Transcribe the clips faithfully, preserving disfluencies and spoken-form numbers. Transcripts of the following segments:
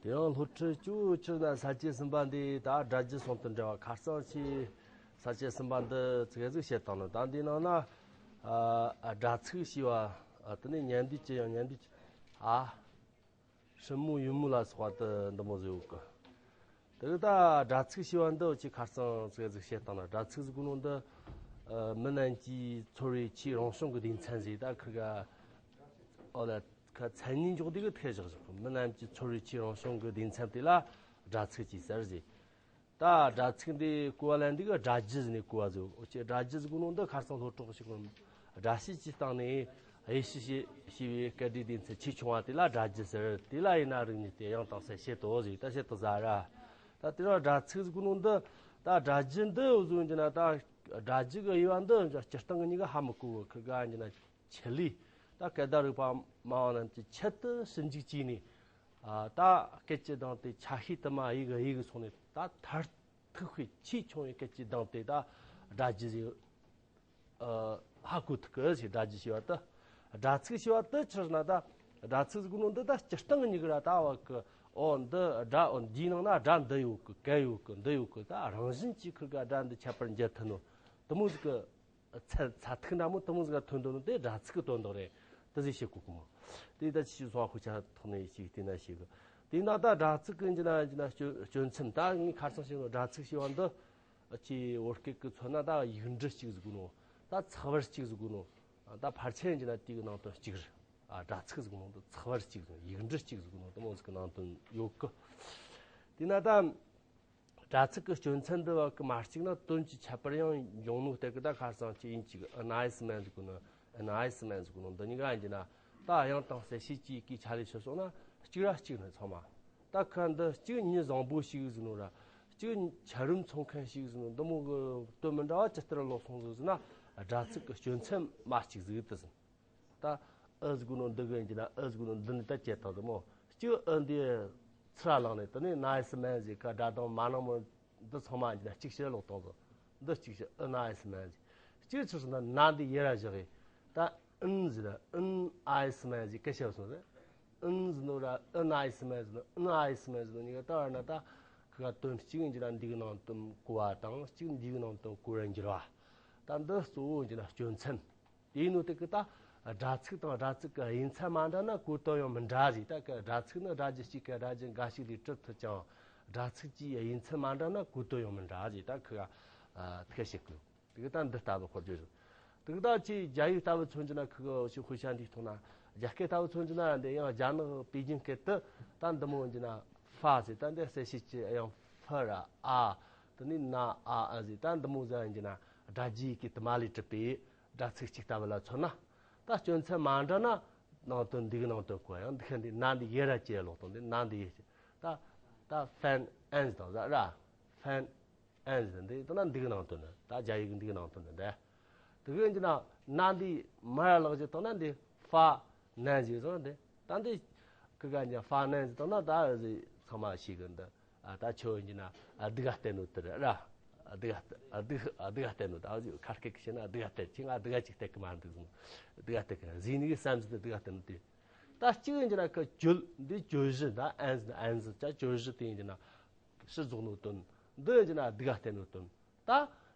དེ་ཡང་སློབ་ཁྲིད་ཅུ་ཆི་ན་ས་བཅད་གསུམ་པ་འདི་ད་སྒྲ་རྒྱུད་གསུམ་དང་འབྲེལ་བ། ཁ་སང་ཆི་ས་བཅད་གསུམ་པ་འདི་ཙི་གེ་ཟིག་བཤད་བཏང་ནི། ད་འདི་ནང་ན་ཨ་སྒྲ་ཚིག་ཞེས་པ། ཨ་དེ་ནས་ཉན་འདུས་ཀྱི་ཡང་ཉན་འདུས་ཀྱི་ཨ་སྲིན་མོ་ཡུ་མོ་ལ་སོགས་པ་དེ་འདི་མོ་ཟིག་ཡོད་གི། དེ་གི་ད་སྒྲ་ཚིག་ཞེས་པ་འདི་ཅི་ཁ་སང་ཙི་གེ་ཟིག་བཤད་བཏང་ན། སྒྲ་ཚིག་ཟེར་གོ་ནོ་འདི་ཨ་མི་རྣམས་ཀྱིས་ཚོར་བའི་ཆེས་རང་བྱུང་གི་སྡེ་ཚན་ཟིག། ད་ཁིར་ག་ཨོ་ལ་ཁ་མཚན་ཉིད་འཇོག་དུས་གི་ཐད་བཞག་བཞག་གི། མི་རྣམས་ཀྱིས་ཚོར་བའི་ཆེས་རང་བྱུང་གི་སྡེ་ཚན་དེ་ལ་སྒྲ་ཚིག་ཅེས་ཟེར་ཟིག། ད་སྒྲ་ཚིག་འདི་གོ་བ་ལེན་དུས་གི་སྒྲ་རྒྱུད་ཟེར་ནས་གོ་བ་ཟིག། འོ་ཅི་སྒྲ་རྒྱུད་ཟེར་གོ་ནོ་འདི་ཁ་སང་སློབ་གྲོགས་ཤིག་གིས་སྒྲ་བྱས་ཀྱི་སྟེང་ནས་དབྱེ་ཞིབ་བྱས་བྱས་པའི་སྐད་སྒྲའི་སྡེ་ཚན་ཆེས་ཆུང་བ་དེ་ལ་སྒྲ་རྒྱུད་ཟེར། དེ་ལ་ཡིན་ན་རིགས་གཉིས་ཏེ་དབྱངས་དང་གསལ་བྱེད་དོ་ཟེར། ད་བཤད་དོ་ཟ་ར། ད་དེ་ར་སྒྲ་ཚིག་ཟེར་གོ་ནོ་འདི་ད་སྒྲ་རྒྱུད་འདི་འུ་ཟོ་ཡིན་གྱི་ན། ད་སྒྲ་རྒྱུད་གི་དབྱེ་བ་འདི་སྤྱིར་བཏང་གི་མྱི་གིས་ཧ་མི་གོ་གི། ཁིར་ག་ཡིན་གྱི་ན་ཆེད་ལས་ད་སྐད་བརྡ་རིག་པ་སྨྲ་བ་རྣམས་ཀྱིས་ཆེད་དུ་ཞིབ་འཇུག་བྱས་ནས། ཨ་ད་སྐད་ཀྱི་གདངས་དེ་ཆ་ཤས་དུ་མ་དབྱེ་གི་དབྱེ་གི་སོང་ནས། ད་མཐར་ཐུག་པའི་ཆེས་ཆུང་བའི་སྐད་ཀྱི་གདངས་དེ་ད་སྒྲ་རྒྱུད་ཟེར། ཨ་ཧ་གོ་ཐུབ་གི་ཞེས། སྒྲ་རྒྱུད་ཞེས་པ་དེ། སྒྲ་ཚིག་ཞེས་པ་དེ་ཆི་ཟེར་ན། ད་སྒྲ་ཚིག་ཟེར་གོ་ནོ་འདི་ད་སྤྱིར་བཏང་གི་མྱི་གིས་ར་ད་བ་གི། འོ་འདི་སྒྲ། འོ་འདིའི་ནང་ན་སྒྲ་འདི་ཡོད་གི། གན་ཡོད་གི། འདི་ཡོད་གི། ད་རང་བཞིན་གྱིས་ཁིར་ག་སྒྲ་འདི་ཁྱད་པར་འབྱེད་ཐུབ་ནོ་དེ་མོ་ཟིག་གི། ཚད་ཚད་ཐིག་འདྲ་མོ་དེ་མོ་ཟིག་ག་ཐོན་འདུག་ནོ་དེ་སྒྲ་ཚིག་གི་དོན་དག་རེད། དེ་ཟིག་བཤད་གོ་གི་མོ། དེ་ད་ཅི་ཞིག་སོང་བ་ཁོ་ཆ་ཐོག་ནས་ཞིག་དེ་ན་ཞིག་གི། དེ་ན་ད་སྒྲ་ཚིག་གི་ཡིན་གྱི་ན་ཡིན་གྱི་ན་སྐྱོན་སྐྱོན་ཚན། ད་ངས་ཁ་སང་བཤད་ནོ་སྒྲ་ཚིག་ཞེས་པ་འདི་ཅི་བོད་སྐད་གི་མཚོན་ན་ད་ཡིག་འབྲུ་གཅིག་ཟེར་གོ་ནོ། ད་ཚེག་བར་གཅིག་ཟེར་གོ་ནོ། ད་ཕལ་ཆེར་ཡིན་གྱི་ན་དེ་གི་ནང་དོན་གཅིག་རེད། ཨ་སྒྲ་ཚིག་ཟེར་གོ་ནོ་འདི་ཚེག་བར་གཅིག་ཟེར། ཡིག་འབྲུ་གཅིག་ཟེར་གོ་ནོ་དེ་མོ་ཟིག་གི་ནང་དོན་ཡོད་གི། དེ་ན་ད་སྒྲ་ཚིག་གི་སྐྱོན་ཚན་འདི་བ་གི་མ་གཅིག་ན་དོན་གྱི་ཁྱད་པར་ཡང་འབྱུང་ནོ་སྟེ་གི། ད་ཁ་སང་ཅི་ཡིན་གཅིག་ཨ་ནའི་སི་མན་ཟེར་གོ་ནོ། ཨ་ནའི་སི་མན་ཟེར་གོ་ནོ་འདི་གཉིས་ཀ་ཡིན་གྱི་ན། ད་དབྱངས་དང་གསལ་བྱེད་ཀྱི་སྐད་ཆ་ལས་ཕྱི་སོང་ན་གཅིག་ར་གཅིག་ནི་ཚང་མ། ད་ཁ་འདི་གཅིག་མྱི་བཟང་པོ་ཞིག་ཟེར་ནོ་ར། གཅིག་ཆ་རིམ་ཚང་མཁན་ཞིག་ཟེར་ནོ། འདི་མོ་གི་དོན་མི་འདྲ་བ་ཇི་ལྟར་ལོག་སོང་ཟིག་ཟེར་ན། སྒྲ་ཚིག་གི་སྐྱོན་ཚན་མ་གཅིག་ཟིག་དེ་ཟིན། ད་ཨ་ཟེར་གོ་ནོ་འདི་གི་ཡིན་གྱི་ན། ཨ་ཟེར་གོ་ནོ་འདི་ནི་ད་བཅད་བཏང་ཟིག་མོ། གཅིག་ཨ་འདི་ཚུར་ལངས་ནས་དེ་ནས་ནའི་སི་མན་ཟེར་ག་སྒྲ་གདངས་མ་ནང་མོ་འདི་ཚང་མ་ཡིན་གྱི་ན་གཅིག་ཕྱིར་ལོག་བཏང་ཟིག། འདི་གཅིག་ཕྱིར་ཨ་ནའི་སི་མན་ཟེར། གཅིག་ཕྱིར་སོང་ན་ན་འདི་ཡེ་ར་བཞག་གི། ད་ཨིན་ཟེར་ན་ཨིན་ཨའི་སི་མན་ཟེར་ག་ཤེས་སོང་ཟེར། ཨིན་ཟེར་ནོ་ར་ཨ་ནའི་སི་མན་ཟེར་ནོ། ཨིན་ཨའི་སི་མན་ཟེར་ནོ་གཉིས་ཀ་ད་བར་ན་ད་ཁ་དོན་གཅིག་ཡིན་གྱི་ན་འདི་གི་ནང་དོན་གོ་བ་དང་། གཅིག་འདི་གི་ནང་དོན་གོ་ར་འགྱུར་བ། ད་འདི་གཙོ་བོ་ཡིན་གྱི་ན་སྐྱོན་ཚན། དེ་ཡིན་ནོ་དེ་གི་ད་སྒྲ་ཚིག་དང་སྒྲ་ཚིག་གི་དབྱེ་མཚམས་མ་འདྲ་ན་གོ་དོན་ཡང་མི་འདྲ་ཟེར། ད་གི་སྒྲ་ཚིག་ནི་སྒྲ་རྒྱུད་གཅིག་གི་སྒྲ་རྒྱུད་འགའ་ཞིག་ལས་གྲུབ་ཐུབ་ཀྱང་། སྒྲ་ཚིག་གི་དབྱེ་མཚམས་མ་འདྲ་ན་གོ་དོན་ཡང་མི་འདྲ་ཟེར། ད་ཁི་ག་ཐུག་བཤད་གི། དེ་གི་ད་འདི་ལྟ་བུ་འཁོར་རྒྱུ་རེད། དེ་གི་ད་ཅི་རྒྱ་ཡིག་ལྟ་བུ་མཚོན་གྱི་ན་ཁི་གི་ཤི་ཧུ་ཤ་འདི་མཐོང་ན། རྒྱ་སྐད་ལྟ་བུ་མཚོན་གྱི་ན་འདི་ཡང་རྒྱ་ནག་པེ་ཅིན་སྐད་དུ་ད་འདི་མོ་ཡིན་གྱི་ན་ཧྥ་ཟེར། ད་འདི་གསལ་བྱེད་ཀྱི་དབྱངས་ཕ་ར་ཨ། དེ་ནས་ན་ཨ་ཨ་ཟེར། ད་འདི་མོ་ཟེར་ཡིན་གྱི་ན་སྒྲ་རྒྱུད་ཀྱི་དུ་མ་ལས་གྲུབ་པའི་སྒྲ་ཚིག་གཅིག་ལྟ་བུ་ལ་མཚོན་ན། ད་སྐྱོན་ཚན་མ་འདྲ་ན་ནང་དོན་འདི་གི་ནང་དོན་གོ་ཡང་། འདི་ཁ་འདི་ན་འདི་ཡེ་ར་བཅད་ལོག་དང་། འདི་ན་འདི་ཡེ་བཅད། ད་ད་ཧྥན་ཨན་ཟེར་དང་ཟ་ར། ཧྥན་ཨན་ཟེར། འདི་ད་ན་འདི་གི་ནང་དོན་ནི། ད་རྒྱ་ཡིག་འདི་གི་ནང་དོན་ནི་འདི། དེ་གི་ཡིན་གྱི་ན་ན་འདི་མ་ར་ལག་བཅད་བཏང་ན་འདི་ཧྥ་ནན་ཟེར་སོང་། འདི་ད་འདི་ཁི་ག་ཉ་ཧྥ་ནན་ཟེར་བཏང་ན་ད་ཟེར་ཚང་མ་ཤེས་གི། འདི་ཨ་ད་ཆོས་ཡིན་གྱི་ན་ཨ་སྡུག་ག་བལྟས་ནོ་དེ་རེད་ར། ཨ་སྡུག་ག་ཨ་སྡུག་ཨ་སྡུག་ག་བལྟས་ནོ། ད་ཨ་ཁ་སྐད་ཀྱི་བཤད་ན་སྡུག་ག་བལྟས། ཁྱེད་ང་སྡུག་ག་ཅིག་བལྟས་གི་མ་འདུག་ཟེར། སྡུག་ག་བལྟས་གི་ཟེར་ནི་གི་བསམ་ཟིན་དེ་སྡུག་ག་བལྟས་ནོ་དེ། ད་གཅིག་ཡིན་གྱི་ན་ཁི་གྱོད་འདི་གྱོད་གཞི་ད་ཨན་ཟེར་ཨན་ཟེར་ཅ་གྱོད་གཞི་དེ་ཡིན་གྱི་ན་ཕྱི་རྫོགས་ནོ་དོན། འདི་ཡིན་གྱི་ན་སྡུག་ག་བལྟས་ནོ་དོན། ད་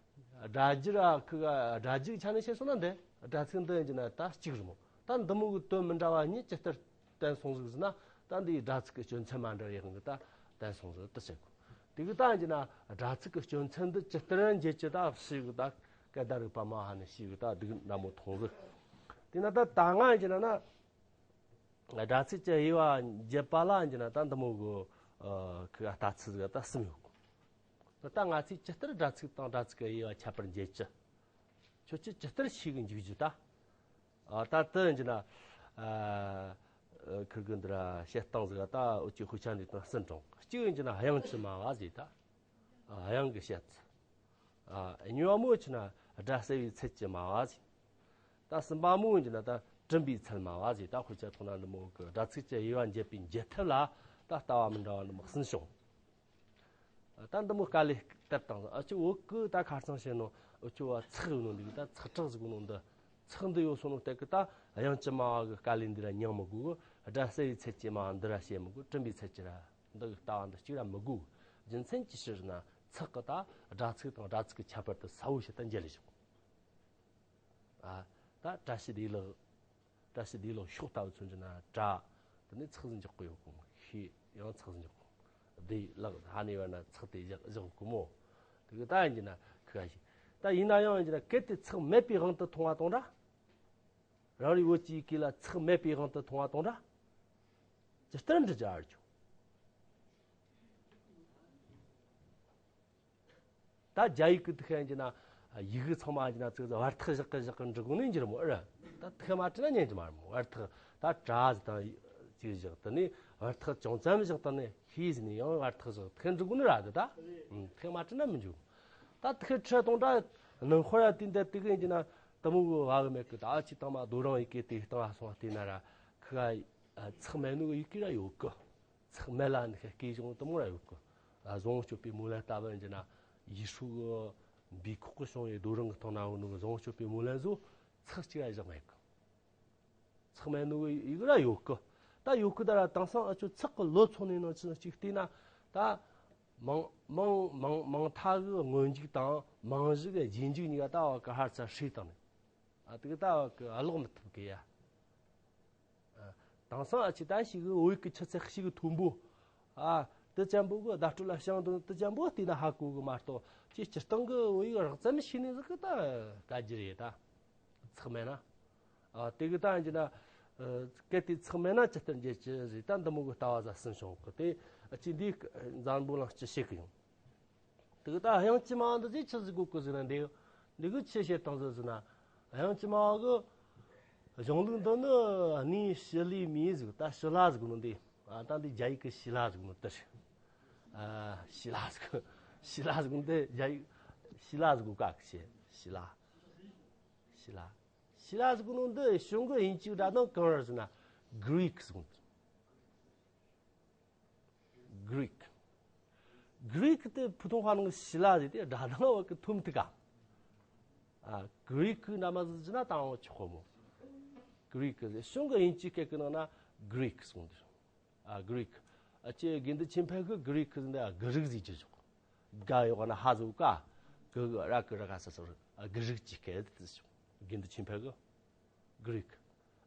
སྒྲ་རྒྱུད་ར་ཁི་ག་སྒྲ་རྒྱུད་ཆ་ནས་བཤད་སོང་ན་འདི་སྒྲ་ཚིག་འདི་ཡིན་གྱི་ན་ད་གཅིག་རེད་མོ། ད་འདི་མོ་གི་དོན་མི་འདྲ་བ་གཉིས་ཇི་ལྟར་བསྟན་སོང་ཟིག་ཟེར་ན། ད་འདིའི་སྒྲ་ཚིག་གི་སྐྱོན་ཚན་མ་འདྲ་བའི་དབང་གིས་ད་བསྟན་སོང་ཟིག་དེ་བཤད་གོ། དེ་གི་ད་ཡིན་གྱི་ན་སྒྲ་ཚིག་གི་སྐྱོན་ཚན་འདི་ཇི་ལྟར་འབྱེད་ཀྱི་ད་ཞིག་ད་སྐད་བརྡ་རིག་པ་སྨྲ་བ་ནི་ཞིག་ད་སྡུག་ན་མོ་མཐོང་ཟིག། དེ་ན་ད་ད་ང་ཡིན་གྱི་ན་ན། སྒྲ་ཚིག་གི་དབྱེ་བ་འབྱེད་པ་ལ་ཡིན་གྱི་ན་ད་འདི་མོ་གི་ཨ་ཁི་ག་ལྟ་ཚུལ་ཟིག་ད་གསུམ་ཡོད་གོ། ད་ང་ཚོས་ཇི་ལྟར་སྒྲ་ཚིག་དང་སྒྲ་ཚིག་གི་དབྱེ་བ་ཁྱད་པར་འབྱེད་ཀྱི། ཁྱོད་ཀྱིས་ཇི་ལྟར་ཤེས་གི་འཇུག་རྒྱུ་ད། ཨ་ད་དེ་ཡིན་གྱི་ན་ཨ་ཁིར་གི་འདི་ར་བཤད་སྟངས་ཟིག་ད་འུ་ཅག་དཔེ་ཆ་འདི་དང་གསུམ་དྲངས། གཅིག་ཡིན་གྱི་ན་དབྱངས་ཀྱི་སྨྲ་བ་ཟིག་ད། ཨ་དབྱངས་ཀྱི་བཤད་ཚུལ། ཨ་གཉིས་པ་མོ་ཆི་ན་སྒྲ་གསལ་བའི་ཚད་ཀྱི་སྨྲ་བ་ཟིག། ད་གསུམ་པ་མོ་ཡིན་གྱི་ན་ད་གྲུབ་པའི་ཚད་སྨྲ་བ་ཟིག། ད་དཔེ་ཆ་ཐོག་ན་འདི་མོ་གི་སྒྲ་ཚིག་གི་དབྱེ་བ་འབྱེད་པའི་འབྱེད་ཐབས་ལ་ད་ལྟ་བ་མི་འདྲ་བ་འདི་མོ་གསུམ་བྱུང་། ད་འདི་མོ་དཀའ་ལས་བརྒྱབ་བཏང་། ཨ་ཅི་འུ་གི་ད་ཁ་སང་བཤད་ནོ་འུ་ཅི་བ་ཚེག་ཡོད་ནོ་འདི་གི་ད་ཚེག་དྲག་ཟིག་ནོ་འདི་ཚེག་འདི་ཡོད་སོང་ནོ་སྟེ་གི་ད་དབྱངས་ཀྱི་སྨྲ་བ་གི་དཀའ་ལས་འདི་ར་མྱངས་མི་དགོས་གི། སྒྲ་གསལ་བའི་ཚད་ཀྱི་སྨྲ་བ་འདི་ར་བཤད་མི་དགོས། གྲུབ་པའི་ཚད་ཀྱི་ར། འདི་གི་ལྟ་བ་འདི་གཅིག་ར་མི་དགོས། རྒྱུ་མཚན་ཅི་ཞིག་ཟེར་ན། ཚེག་གི་ད་སྒྲ་ཚིག་དང་སྒྲ་ཚིག་གི་ཁྱད་པར་དུ་གསལ་བོ་ཞིག་ད་འཇལ་ལེ་བཞག་ཨ། ད་བཀྲ་ཤིས་བདེ་ལེགས། བཀྲ་ཤིས་བདེ་ལེགས་ཤོག་ལྟ་བུ་མཚོན་གྱི་ན། བཀྲ། དེ་ནས་ཚེག་ཟིག་འཇོག་གི་ཡོད་གོ་མོ། ཤིས་ཡང་ཚེག་ཟིག་འཇོག་གོ། བདེ་ལེགས་ཧ་ནས་བར་ན་ཚེག་དེ་བཞག་བཞག་གོ་མོ། དེ་གི་ད་ཡིན་གྱི་ན་ཁི་ག་ཞིག་ད་ཡིན་ན་ཡང་ཡིན་གྱི་ན། གལ་ཏེ་ཚེག་མེད་པའི་དབང་དུ་མཐོང་བ་དང་འདྲ། རང་རེའི་བོད་ཀྱི་ཡི་གེ་ལ་ཚེག་མེད་པའི་དབང་དུ་མཐོང་བ་དང་འདྲ། ཇི་ལྟར་འབྲི་རྒྱུ་ཨར་ཆོ། ད་རྒྱ་ཡིག་གི་དེ་ཤེས་ཀྱི་ན། ཡི་གེ་ཚང་མ་ཡིན་ན་ཚིག་བར་ཐག་བཞག་གི་བཞག་གི་འབྲི་དགོས་ནི་འགྱུར་མོ་ཨེ་རེད། ད་དེ་ཤེས་མ་བྲིས་ན་ཉན་གྱི་མ་རེད་མོ། བར་ཐག་ད་བཀྲ་ཟེར་དང་ཅིག་བཞག་དེ་ནས་བར་ཐག་ཅུང་ཙམ་བཞག་དང་ནས་ཤིས་ཟེར་ནས་ཡང་བར་ཐག་བཞག་དེ་ཤེས་འབྲི་དགོས་ནི་ར། དེ་ད་དེ་ཤེས་མ་བྲིས་ན་མི་འགྱུར། ད་དེ་ཤེས་ཁྲི་སྟོང་ད་ནང་ཁོ་ར་དེ་འདྲ་དེ་གི་ཡིན་གྱི་ན། དེ་མོ་གི་བ་གི་མེད་གི། ད་ཅི་ཐང་མ་རྡོ་རིང་ཡི་གེ་དེ་སྟེང་ལ་སོང་བལྟས་ན་ར། ཁི་ག་ཚེག་མེད་ནོ་གི་ཡི་གེ་ར་ཡོད་གི། ཚེག་མེད་ལ་ནི་ཤེས་སྐད་གཞུང་དུ་མོ་ར་ཡོད་གི། ཨ། བཟང་པོ་སྤྱོད་པའི་སྨོན་ལམ་ལྟ་བུ་ཡིན་གྱི་ན། ཡེ་ཤུ་གི་སྦས་ཁོག་གི་བྱུང་བའི་རྡོ་རིང་གི་སྟེང་ན་འོ་ནོ་གི་བཟང་པོ་སྤྱོད་པའི་སྨོན་ལམ་ཚོ་ཚེག་གཅིག་ར་བཞག་མེད་གི། ཚེག་མེད་ནོ་གི་ཡི་གེ་ར་ཡོད་གི། ད་ཡོད་གི་ད་ར། དེང་སང་ཨ་ཆོ་ཚེག་གི་ལོ་ཚོ་ནས་ནང་ཆི་གཅིག་བལྟས་ན། ད་མང་མང་མང་མང་ཐ་གི་སྔོན་འཇུག་དང་མང་གཞི་གི་རྗེས་འཇུག་གཉིས་ཀ་ད་བ་གི་ཧར་ཚ་ཧྲིལ་བཏང་ནས། ཨ། དེ་གི་ད་བ་གི་ཀློག་མི་ཐུབ་གི་ཡ། ཨ། དེང་སང་ཨ་ཆི་ད་ཞིག་གི་བོད་ཡིག་གི་ཆུ་ཚད་ཞིག་གི་མཐོན་པོ། ཨ། དེ་ཅན་པོ་གི་བརྡ་སྤྲོད་ལ་བྱང་དུ་དེ་ཅན་པོ་བལྟས་ན་ཧ་གོ་གི་མ་གཏོགས། ཅི་སྤྱིར་བཏང་གི་བོད་ཡིག་རགས་ཙམ་ཤེས་ནས་ཟིག་གི་ད་དཀའ་རྒྱུ་རེད་ད། ཚེག་མེད་ན། ཨ། དེ་གི་ད་ཡིན་གྱི་ན། ཨ། གལ་ཏེ་ཚེག་མེད་ན་ཇི་ལྟར་འབྲི་རྒྱུ་ཟེར། ད་འདི་མོ་གི་ལྟ་བ་ཟ་སྲིན་བྱུང་གི། དེ་ཨ་ཆི་འདི་འཛམ་བུ་གླིང་སྤྱི་བཤད་གི་ཡོང་། དེ་གི་ད་དབྱངས་ཅན་མ་འདི་ཟིག་ཆི་ཟིག་གོ་གི་ཟེར་ན། འདི་འདི་གི་ཆི་བཤད་བཏང་ཟིག་ཟེར་ན། དབྱངས་ཅན་མ་གི་གཞུང་ལུགས་འདི་ནི་གནས་ཞི་ལའི་མིང་ཟིག་ད་ཞི་ལ་ཟིག་ནོ་འདི། ཨ། ད་འདི་རྒྱ་ཡིག་གི་ཞི་ལ་ཟིག་ནོ་དེ་རེད། ཨ། ཞི་ལ་ཟིག་ཞི་ལ་ཟིག་ནོ་འདི་རྒྱ་ཡིག་ཞི་ལ་ཟིག་གོ་ག་གི་ཞི་ཞི་ལ། ཞི་ལ། ཞི་ལ་ཟེར་གོ་ནོ་འདི་གཞུང་གི་དབྱིན་ཇིའི་སྒྲ་གདངས་གང་རེད་ཟེར་ན། གྷི་རིག་ཟེར་གོ་ནོ། གྷི་རིག་གྷི་རིག་དེ་ཕུ་ཐུང་ཧྭ་ནང་གི་ཞི་ལ་ཟེར་དེ་སྒྲ་གདངས་བ་གི་ཐུམ་ཐུ་ག་ཨ། གྷི་རིག་གི་འདྲ་མ་ཟེར་ན་དང་བ་ཆོག་གོ་མོ། གྷི་རིག་གི་ཟེར། གཞུང་གི་དབྱིན་ཇིའི་སྐད་གི་ནང་ན་གྷི་རིག་ཟེར་གོ་ནོ་འདི། ཨ། གྷི་རིག་ཨ་ཅེ་དགེ་འདུན་ཆོས་འཕེལ་གི་གྷི་རིག་གི་འདི་གྷི་རིག་ཟེར་གྱི་ཆོག་ག་ཡོག་ན་ཧ་ཟུག་ག་གི་གི་ར་གི་ར་ག་ས་ས་རུ། ཨ། གྷི་རིག་ཅིག་སྐད་དེ་ཆོག་དགེ་འདུན་ཆོས་འཕེལ་གི་གྷི་རིག་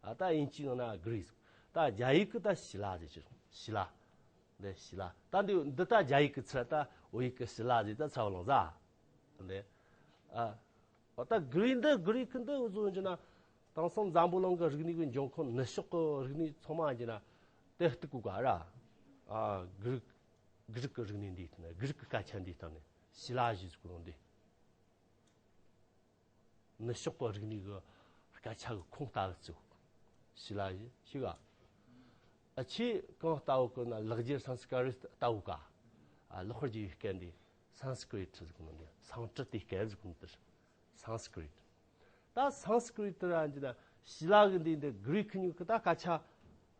ཨ། ད་དབྱིན་ཇིའི་ནང་ན་གྷི་རིག་ད་རྒྱ་ཡིག་གི་ད་ཞི་ལ་ཟེར་གྱི་ཆོག་ཞི་ལ། འདི་ཞི་ལ། ད་འདི་འདི་ད་རྒྱ་ཡིག་གི་ཚུལ། ད་བོད་ཡིག་གི་ཞི་ལ་ཟེར་ད་ཚ་བ་ལང་ཟ། འདི། ཨ། འོ་ད་གྷི་རིག་འདི་གྷི་རིག་གི་འདི་འུ་ཚོ་ཡིན་གྱི་ན། དེང་སང་འཛམ་བུ་གླིང་གི་རིག་གནས་ཀྱི་འབྱུང་ཁུངས་ནུབ་ཕྱོགས་ཀྱི་རིག་གནས་ཚང་མ་ཡིན་གྱི་ན། དེ་གཏུག་གོ་ག་ར། ཨ། གྷི་རིག་གྷི་རིག་གི་རིག་གནས་འདི་ཡིན་གྱི་ན། གྷི་རིག་གི་སྐད་ཆ་འདི་སྟེང་ནས་ཞི་ལ་ཞེས་ཟེར་གོ་ནོ་འདི། ནུབ་ཕྱོགས་པ་རིག་གནས་ཀྱི་སྐད་ཆ་གི་ཁུངས་ལྟ་བུ་བརྩི། ཞི་ལ་ཞེས་ཞུ་ག་ཨ་ཆེ་གང་ལྟ་བུ་གི་ན་ལེགས་སྦྱར་སཾ་སྐྲྀ་ཏ་ལྟ་བུ་ག་ཨ། ལེགས་པར་རྒྱས་པའི་སྐད་འདི་སཾ་སྐྲྀ་ཏ་ཟེར་གོ་ནོ་འདི། སཾ་སྐྲྀ་ཏའི་སྐད་ཟེར་གོ་ནོ་འདི། སཾ་སྐྲྀ་ཏ། ད་སཾ་སྐྲྀ་ཏ་ར་ཡིན་གྱི་ན་ཞི་ལ་གི་འདི་འདི་གྷི་རིག་གི་གཉིས་ཀྱི་ད་སྐད་ཆ་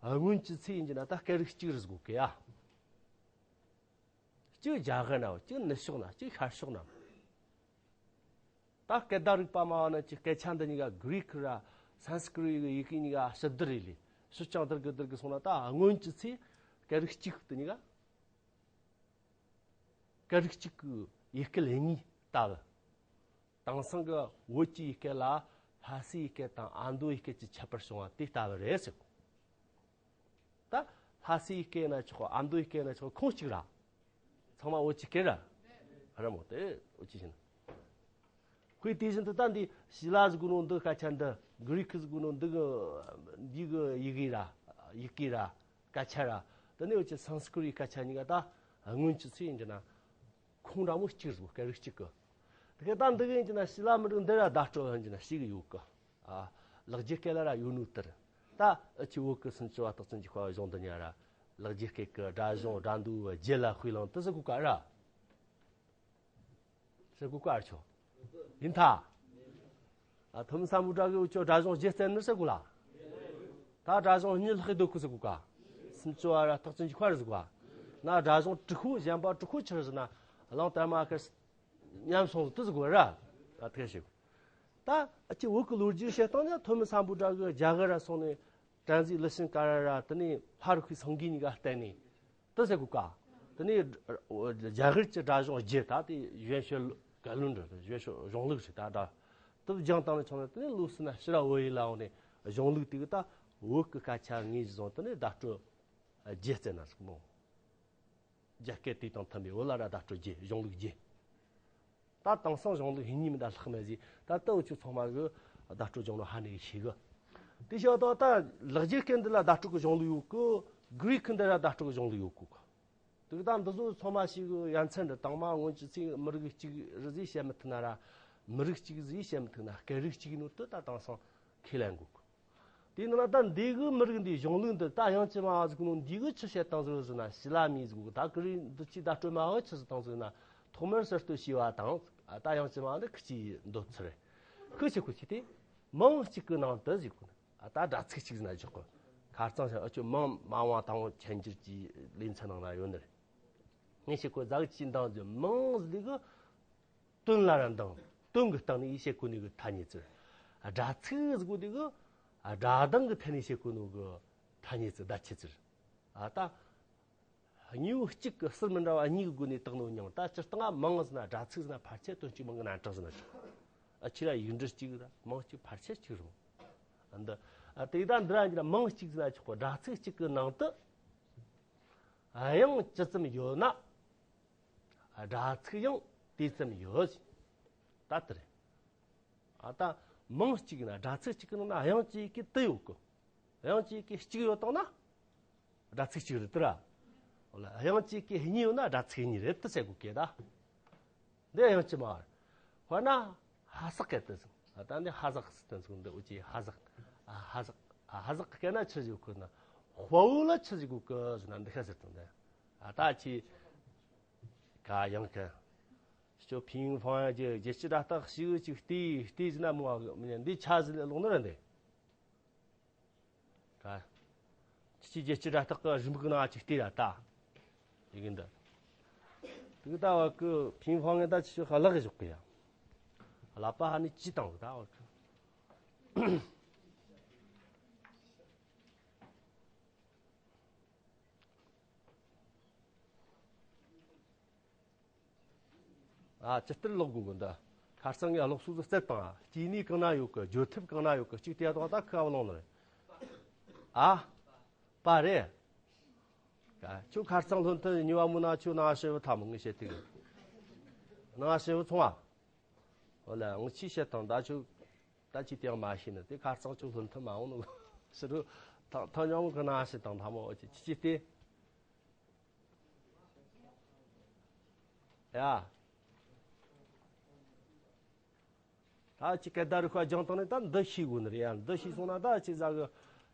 སྔོན་གྱི་ཚེ་ཡིན་གྱི་ན་ད་སྐད་རིགས་གཅིག་རེད་ཟེར་གོ་གི་ཡ། གཅིག་རྒྱ་གར་ན། གཅིག་ནུབ་ཕྱོགས་ན། གཅིག་ཤར་ཕྱོགས་ན། ད་སྐད་བརྡ་རིག་པ་སྨྲ་བ་རྣམས་ཀྱིས་སྐད་ཆ་འདི་གཉིས་ཀ་གྷི་རིག་ར་སཾ་སྐྲྀ་ཏ་ཡི་གེ་གཉིས་ཀ་ཕྱི་བསྡུར་རེད་ལས། ཕྱི་རྐྱང་བསྡུར་གི་བསྡུར་གི་སོང་ན། ད་སྔོན་གྱི་ཚེ་སྐད་རིགས་གཅིག་དེ་གཉིས་ཀ་སྐད་རིགས་གཅིག་གི་ཡི་གེ་ལས་གཉིས་ལྟ་བུ། དེང་སང་གི་བོད་ཀྱི་ཡི་གེ་ལ་ལྷ་སའི་ཡི་གེ་དང་ཨ་མདོའི་ཡི་གེ་གི་ཁྱད་པར་བྱུང་བ་དེ་ལྟ་བུ་རེད་ཟེར། ད་ལྷ་སའི་ཡི་གེ་ན་ཆོག་ཨ་མདོའི་ཡི་གེ་ན་ཆོག་ཁུངས་གཅིག་ར། ཚང་མ་བོད་ཀྱི་སྐད་ར། ར་མོ་དེ་བོད་ཀྱི་ཞིག་ན། ཁོས་དེ་བཞིན་དུ་ད་འདི་ཞི་ལ་ཟེར་གོ་ནོ་འདི་སྐད་ཆ་འདི། གྷི་རིག་ཟེར་གོ་ནོ་འདི་གི་འདི་གི་ཡི་གེ་ར། ཡི་གེ་ར། སྐད་ཆ་ར། དེ་ནས་འུ་ཅག་སཾ་སྐྲྀ་ཏའི་སྐད་ཆ་གཉིས་ཀ་ད་སྔོན་གྱི་ཚེ་ཡིན་གྱི་ན་ཁུངས་འདྲ་མོ་གཅིག་རེད། སྐད་རིགས་གཅིག་གི། དེ་ག་ད་འདི་གི་ཡིན་གྱི་ན་ཞི་ལ་མི་རིགས་འདི་ར་བརྡ་སྤྲོད་ཡིན་གྱི་ན་ཞིག་ཡོད་གི། ཨ། ལེགས་སྦྱར་སྐད་ལ་ར་ཡོད་ནོ་དེ་རེད། ད་འུ་ཅག་བོད་གི་སུམ་ཅུ་པ་རྟགས་ཅན་གྱི་ཁ་བ་གཞུང་འདི་ཉ་ར་ལེགས་སྦྱར་སྐད་གི་སྒྲ་གཞུང་སྒྲ་མདོ་བརྒྱད་ལ་དཔེ་བླངས་དེ་ཟེར་གོ་ག་ར། ཟེར་གོ་ག་ར་ཆོག་ཡིན་ཐ། ཨ། ཐོན་མི་སམ་བྷོ་ཊ་གིས་འུ་ཅག་སྒྲ་གཞུང་བརྒྱད་བསྟན་ནི་ཟེར་གོ་ལ། ད་སྒྲ་གཞུང་གཉིས་ལྷག་གི་སྡོད་གི་ཟེར་གོ་ག་སུམ་ཅུ་པ་ར་རྟགས་ཅན་གྱི་ཁ་ར་ཟེར་གོ་ག་ན་སྒྲ་གཞུང་དྲུག་པོ་གཞན་པ་དྲུག་པོ་ཆི་རེད་ཟེར་ན། གླང་དར་མ་ཁར་ཉམས་སོང་དེ་ཟེར་གོ་ར། ད་དེ་ཞིག་ད་འུ་ཅག་བོད་གི་ལོ་རྒྱུས་བཤད་སྟངས་ནི་ཐོན་མི་སམ་བྷོ་ཊ་གིས་རྒྱ་གར་ར་སོང་ནས་བྲམ་ཟེ་ཀླུ་ཆེན་ཀ་ར་ར། དེ་ནས་ལྷ་རུ་ཁའི་སེང་གེ་གཉིས་ཀ་བསྟན་ནས། དེ་ཟེར་གོ་ཀ། དེ་ནས་རྒྱ་གར་གྱི་སྒྲ་གཞུང་བརྒྱད་ད་དེ་གཞན་ཕྱིར་བཀའ་བློན་རེད། གཞན་ཕྱིར་གཞུང་ལུགས་རེད། ད་སྒྲ་དེ་སྦྱངས་བཏང་ནས་ཆོག་ནས། དེ་ནས་ལོ་སུ་ན་ཕྱི་ར་བོད་ཡིག་ལ་འོང་ནས་གཞུང་ལུགས་དེ་གི་ད་བོད་ཀྱི་སྐད་ཆ་དངོས་གཞི་བཟུང་། དེ་ནས་བརྡ་སྤྲོད་བརྒྱད་བསྩལ་ན་ཟིག་མོ། རྒྱ་སྐད་དེ་དང་མཐུན་པའི་བོད་ལ་ར་བརྡ་སྤྲོད་བརྒྱད། གཞུང་ལུགས་བརྒྱད། ད་དེང་སང་གཞུང་ལུགས་ཧིན་ཉི་མི་འདྲ་ལྷག་མེད་ཟིག། ད་ལྟ་འུ་ཆོ་ཚང་མ་གི་བརྡ་སྤྲོད་སྦྱོང་ནོ་ཧ་ནི་གི་ཤེས་གི། དེ་ཤོད་དོ། ད་ལེགས་སྦྱར་སྐད་འདི་ལ་བརྡ་སྤྲོད་གི་གཞུང་ལུགས་ཡོད་གི། གྷི་རིག་སྐད་འདི་ལ་བརྡ་སྤྲོད་གི་གཞུང་ལུགས་ཡོད་གི། དེ་ད་འདི་ཚོ་ཚང་མ་ཞིག་ཡ་མཚན་འདི་དང་མ་སྔོན་ཅི་ཚིག་མི་རིགས་གཅིག་རེད་ཟིག་བཤད་མི་ཐུབ་ན་ར། མི་རིགས་གཅིག་ཟིག་བཤད་མི་ཐུབ་ན། སྐད་རིགས་གཅིག་ནོ་དེ་ད་དེང་སང་ཁས་ལེན་དགོས་གི། དེ་ནང་ལ་ད་འདི་གི་མི་རིགས་འདིའི་གཞུང་ལུགས་འདི་ད་དབྱངས་ཅན་མ་ཟིག་ནོ་འདི་གི་ཆི་བཤད་བཏང་ཟིག་ཟེར་ན། ཞི་ལ་མི་ཟིག་གི། ད་གྷི་རིག་འདི་ཆི་བརྡ་སྤྲོད་མ་གི་ཆི་ཟིག་བཏང་ཟིག་ན། ཐོག་མར་གསར་གཏོད་བྱས་པ་དང་། ད་དབྱངས་ཅན་མ་འདི་ཁི་ཆི་འདོད་ཚུལ་རེད། ཁི་ཆི་ཁུ་ཆི་དེ་མིང་གཅིག་གི་ནང་དུ་ཟིག་གི། ད་སྒྲ་ཚིག་གཅིག་ཟེར་ན་ཆོག་གི། ཁ་རྩང་ཤ་ཨ་ཆོ་མིང་མ་འོངས་དང་འོག་མཁྱེན་འགྱུར་གྱི་ལེ་ཚན་ནང་ལ་ཡོད་ནི་རེད། ངས་བཤད་གོ་ཟིག་ཅི་འདང་ཟིག། མིང་ཟིག་གི་དོན་ལ་ར་འདང་། དོན་གི་སྟེང་ནས་ཡིས་བཤད་གོ་ནི་གི་ཐ་སྙད་ཚིག། སྒྲ་ཚིག་ཟེར་གོ་དེ་གི་སྒྲ་གདངས་གི་ཐད་ནས་བཤད་གོ་ནོ་གི་ཐ་སྙད་ཚིག། བརྡ་ཆད་ཚིག། ཨ་ད་གཉིས་པོ་གཅིག་གི་ཟུར་མི་འདྲ་བ་གཉིས་གི་སྒོ་ནས་བཏགས་ནོ་མིང་། ད་སྤྱིར་བཏང་མིང་ཟེར་ན་སྒྲ་ཚིག་ཟེར་ན་ཕལ་ཆེར་དོན་གཅིག་མིང་གི་རྣམ་གྲངས་ཟེར་ན་ཆོག། ཨ་ཁྱེད་ར་ཡིག་འབྲུ་གཅིག་ར་མིང་གཅིག་ཕལ་ཆེར་གཅིག་རེད་མོ། ཨ་འདི་ཨ་དེ་ད་འདི་ར་འདི་ར་མིང་གཅིག་ཟེར་ན་ཆོག་པ། སྒྲ་ཚིག་གཅིག་གི་ནང་དུ་དབྱངས་ཇི་ཙམ་ཡོད་ན། སྒྲ་ཚིག་ཡང་དེ་ཙམ་ཡོད། ད་དེ་རེད། ཨ་ད་མིང་གཅིག་ཡིན་ན་སྒྲ་ཚིག་གཅིག་གི་ནང་ན་དབྱངས་གཅིག་གི་དུ་ཡོད་གི། དབྱངས་གཅིག་གི་གཅིག་ཡོད་བཏང་ན་སྒྲ་ཚིག་གཅིག་རེད་དེ་ར། འོ་ལ་དབྱངས་གཅིག་གི་གཉིས་ཡོད་ན་སྒྲ་ཚིག་གཉིས་རེད་དེ་ཟེར་གོ་གི་ད། འདི་དབྱངས་ཅན་མ་རེད། དཔེར་ན་ཧ་ཟག་གི་དུ་ཟེར། ད་འདི་ཧ་ཟག་ཟེར་དུ་ཟེར། འདི་འུ་ཅི་ཧ་ཟག། ཨ་ཧ་ཟག། ཨ་ཧ་ཟག་གི་སྐད་ན་ཆི་ཟིག་གོ་ན། དཔའ་བོ་ལ་ཆི་ཟིག་གོ་གི་ཟེར་ན་འདི་ཤ་ཟེར་དང་འདི། ཨ་ད་ཅི། ག་ཡང་གི། ཅོ་ཕིང་ཕང་ཡ་ཅི་རྒྱལ་སྤྱི་སྒྲ་རྟགས་ཤིག་ཅིག་བལྟས་བལྟས་ཟིན་ན་མོ་བ་མི་འདི་ཆ་ཟིན་ལ་ལོག་ནི་ར་འདི། ག་ཅི་ཅི་རྒྱལ་སྤྱི་སྒྲ་རྟགས་ཀྱི་རིམ་གི་ནང་ཅིག་བལྟས་ར་ད། ཡི་གེ་འདི། དེ་གི་ད་བ་ཀི་ཕིང་ཕང་ངེ་ད་ཅི་ཤོག་ལག་གི་ཞོག་གི་ཡ། ལ་པ་ཧ་ནི་ཅི་དང་ད་བ་ཀི། ཨ་ཅི་ལྟར་ཀློག་དགོས་གི་འདི། ཁ་རྩང་ངས་ཀློག་སྲོལ་དུ་བསྩལ་དང་། སྐྱེས་ནི་གང་ན་ཡོད་གི། བརྗོད་ཐབས་གང་ན་ཡོད་གི། གཅིག་དེ་དང་ད་ཁ་བ་ལོང་ནི་རེད། ཨ་པ་རེད། ཁྱོད་ཁ་རྩང་ལྷོན་ཐུན་ཉི་བ་མུ་ན་ཁྱོད་ནང་ཞེ་བོ་ཐ་མོ་ངས་བཤད་དུས་ནང་ཞེ་བོ་ཚོང་ཨ། འོ་ལ་ངས་ཅི་བཤད་དང་ད་ཁྱོད། ད་ཅི་དེ་ཡང་མ་ཤེས་ནི་དེ་ཁ་རྩང་ཁྱོད་ལྷོན་ཐུན་མ་འོང་ནི་ཕྱི་རུ་ཐང་ཐང་ཉང་གི་ནང་ཞེ་དང་ཐ་མོ་ཨོ་ཅི་ཅི་ཅི་སྟེ། ཡ། ད་ཅི་སྐད་བརྡ་རིག་པ་སྦྱངས་བཏང་ནས་ད་འདི་ཤེས་དགོས་ནི་རེད་ཡ། འདི་ཤེས་སོང་ན་ད་ཅི་ཟ་གི།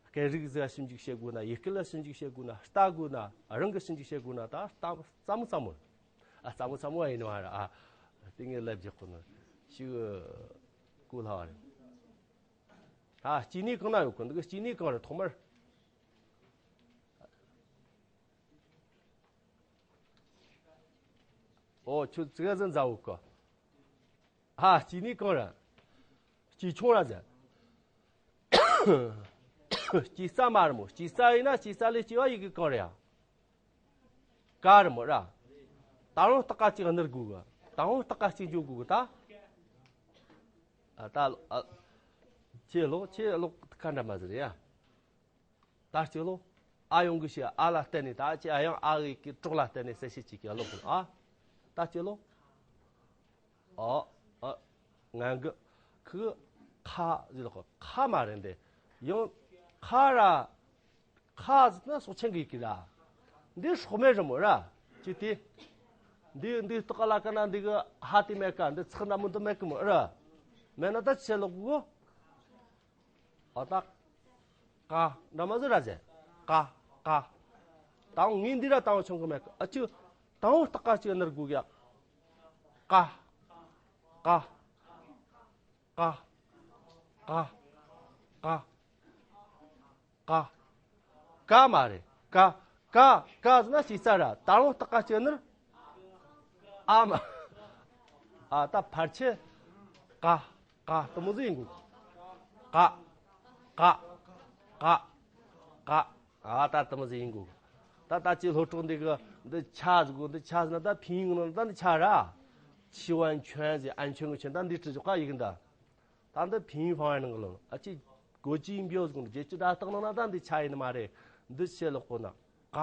སྐད་རིགས་ཟིག་ཞིབ་འཇུག་བྱེད་དགོས་ན། ཡི་གེ་ལ་ཞིབ་འཇུག་བྱེད་དགོས་ན། ལྟ་དགོས་ན། རང་གི་ཞིབ་འཇུག་བྱེད་དགོས་ན་ད་ལྟ་སླ་མོ་སླ་མོ། ཨ་སླ་མོ་སླ་མོ་ཡིན་ནི་མ་རེད་ཨ། དེ་ངས་ལབ་རྒྱག་གོ་ནི་ཞིག་གོ་སླ་བ་རེད། ད་སྐྱེས་ནི་གང་ན་ཡོད་གི། འདི་གི་སྐྱེས་ནི་གང་རེད་ཐོག་མར། ཨོ་ཁྱོད་ཙི་ག་ཟིག་མཛའ་བོ་གི། ཧ་སྐྱེས་ནི་གང་རེད། སྐྱེས་ཆུང་ར་ཟེར། སྐྱེས་རྩ་མ་རེད་མོ། སྐྱེས་རྩ་ཡིན་ན་སྐྱེས་རྩ་ལས་སྐྱེ་བ་ཡི་གེ་གང་རེད་ཡ། ཀ་རེད་མོ་ར། ད་རུང་རྟགས་ཀ་གཅིག་སྣུར་དགོས་གི། ད་རུང་རྟགས་ཀ་གཅིག་འཇོག་དགོས་གི་ད། ཨ་ད་ཨ། ཁྱེད་ཀློག་ཁྱེད་ཀློག་ཁ་འདྲ་མ་ཟེར་ཡ། ད་གཅིག་ཀློག་ཨ་ཡོང་གི་ཤི། ཨ་ལ་བརྟེན་ནས་ད་ཅི་ཨ་ཡང་ཨ་གི་གི་གྲོགས་ལ་བརྟེན་ནས་གསལ་བཤད་ཅིག་གི་ཀློག་དགོས་ཨ། ད་གཅིག་ཀློག་ཨོ། ཨ། ང་གི། ཁི། ཁ་ཟེར་ལོག་ཁ་མ་རེད་འདི། ཡང་། ཁ་ར། ཁ་ཟེར་ན་སྲོག་ཆེན་གི་གི་ར། འདི་སྲོག་མེད་རི་མོ་ར། ཅི་སྟེ། འདི་འདི་སྟག་ལ་ཀ་ན་འདི་གི་ཧ་ཏི་མེ་ཀ་འདི་ཚག་ན་མི་འདི་མེ་ཀི་མོ་ར། མེད་ན་ད་ཆེ་ལོག་གོ། ཨ་ད། ཀ། འདྲ་མ་ཟེར་ར་ཟེར། ཀ། ཀ། ད་ངས་འདི་ར་དང་ཆུང་གི་མེད་གི། ཨ་ཅུ། དང་སྟག་ཀ་ཅིག་ནར་དགོས་ཀྱ། ཀ། ཀ། ཀ། ཀ། ཀ། ཀ། ཀ་མ་རེད། ཀ། ཀ། ཀ་ཟེར་ན་ཞིག་ས་ར། ད་རུང་སྟག་ཀ་ཅིག་ནར། ཨ་མ། ཨ་ད་ཕར་ཆེ། ཀ། ཀ་དུ་མོ་ཟིག་ཡིན་དགོས། ཀ། ཀ། ཀ། ཀ། ཨ་ད་དུ་མོ་ཟིག་ཡིན་དགོས། ད་ད་ཅི་སློབ་གྲོགས་འདི་གི་འདི་ཆ་ཟིག་གོ། འདི་ཆ་ཟིག་ན་ད་ཕིན་ཡིག་ནང་ད་འདི་ཆ་ར། ཆི་ཝན་ཆོན་ཟེར། ཨན་ཆོན་གི་ཆོན། ད་འདི་བྲི་ཆོག་ག་ཡིག་འདི། ད་འདི་ཕིན་ཡིག་ཧྥང་ཡིག་ནང་གི་ལོ། ཨ་ཅི་གོ་ཅི་ཡིན་པོ་ཟིག་གོ། རྗེས་ཀྱི་སྒྲ་རྟགས་ནང་ན་ད་འདི་ཆ་ཡིན་ནི་མ་རེད། འདི་ཆེ་ལོག་གོ་ན། ཀ།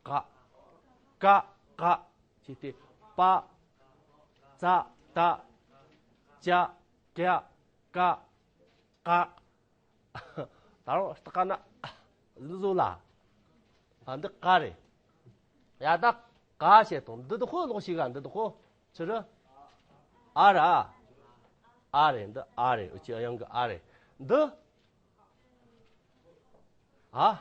ཀ། ཀ། ཀ། ཅི་སྟེ། པ། ཙ། ཏ། ཅ། ཀྱ། ཀ། ཀ། ད་རུང་ལྟ་ག་ན། འདི་བཟོ་ལ། ཨ་འདི་ཀ་རེད། ཡ་ད་ཀ་བྱེད་དང་འདི་དུ་ཁོ་ལོག་ཞིག་ག་འདི་དུ་ཁོ། ཆི་རེད། ཨ་ར། ཨ་རེད། འདི་ཨ་རེད། འུ་ཅི་ཨ་ཡང་གི་ཨ་རེད། འདི། ཨ།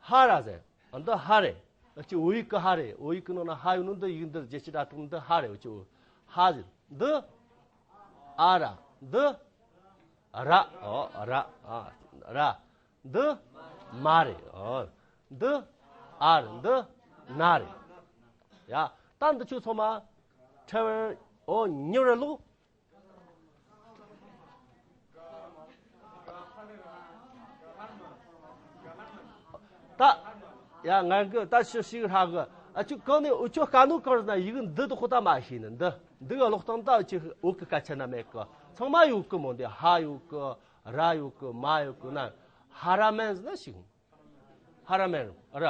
ཧ་ར་ཟེར། འདི་ཧ་རེད། འུ་ཅི་བོད་ཡིག་གི་ཧ་རེད། བོད་ཡིག་གི་ནང་ན་ཧ་ཡོད་ནོ་འདི་ཡིག་འདིར་རྗེས་ཀྱི་སྒྲ་གྲོགས་འདི་ཧ་རེད། འུ་ཅི་ཧ་ཟེར། འདི་ཨ་ར། འདི་ར། ཨོ་ར། ཨ་ར། འདི་མ་རེད། ཨོ་འདི་ཨ་རེད། འདི་ན་རེད། ཡ་ད་འདི་ཆོ་ཚང་མ་ཕྲལ་བར་ཨོ་ཉེ་བར་ལོག་ད། ཡ་ང་གི་ད་ཤི་ཤིག་ཧྲ་གི། ཨ་ཅུ་གང་ནས་འུ་ཆོ་དཀའ་ནོ་གང་རེད་ན་ཡིག་འདི་དུ་ཁོ་ད་མ་ཤེས་ནི། འདི་འདི་གི་ཀློག་སྟངས་ད་འུ་ཅི་འུ་གི་སྐད་ཆ་ན་མེད་གི། ཚང་མ་ཡོད་གི་མོ། འདི་ཧ་ཡོད་གི། ར་ཡོད་གི། མ་ཡོད་གི་ན། ཧ་ར་མན་ཟེར་ན་ཤིག་ཧ་ར་མན་ར།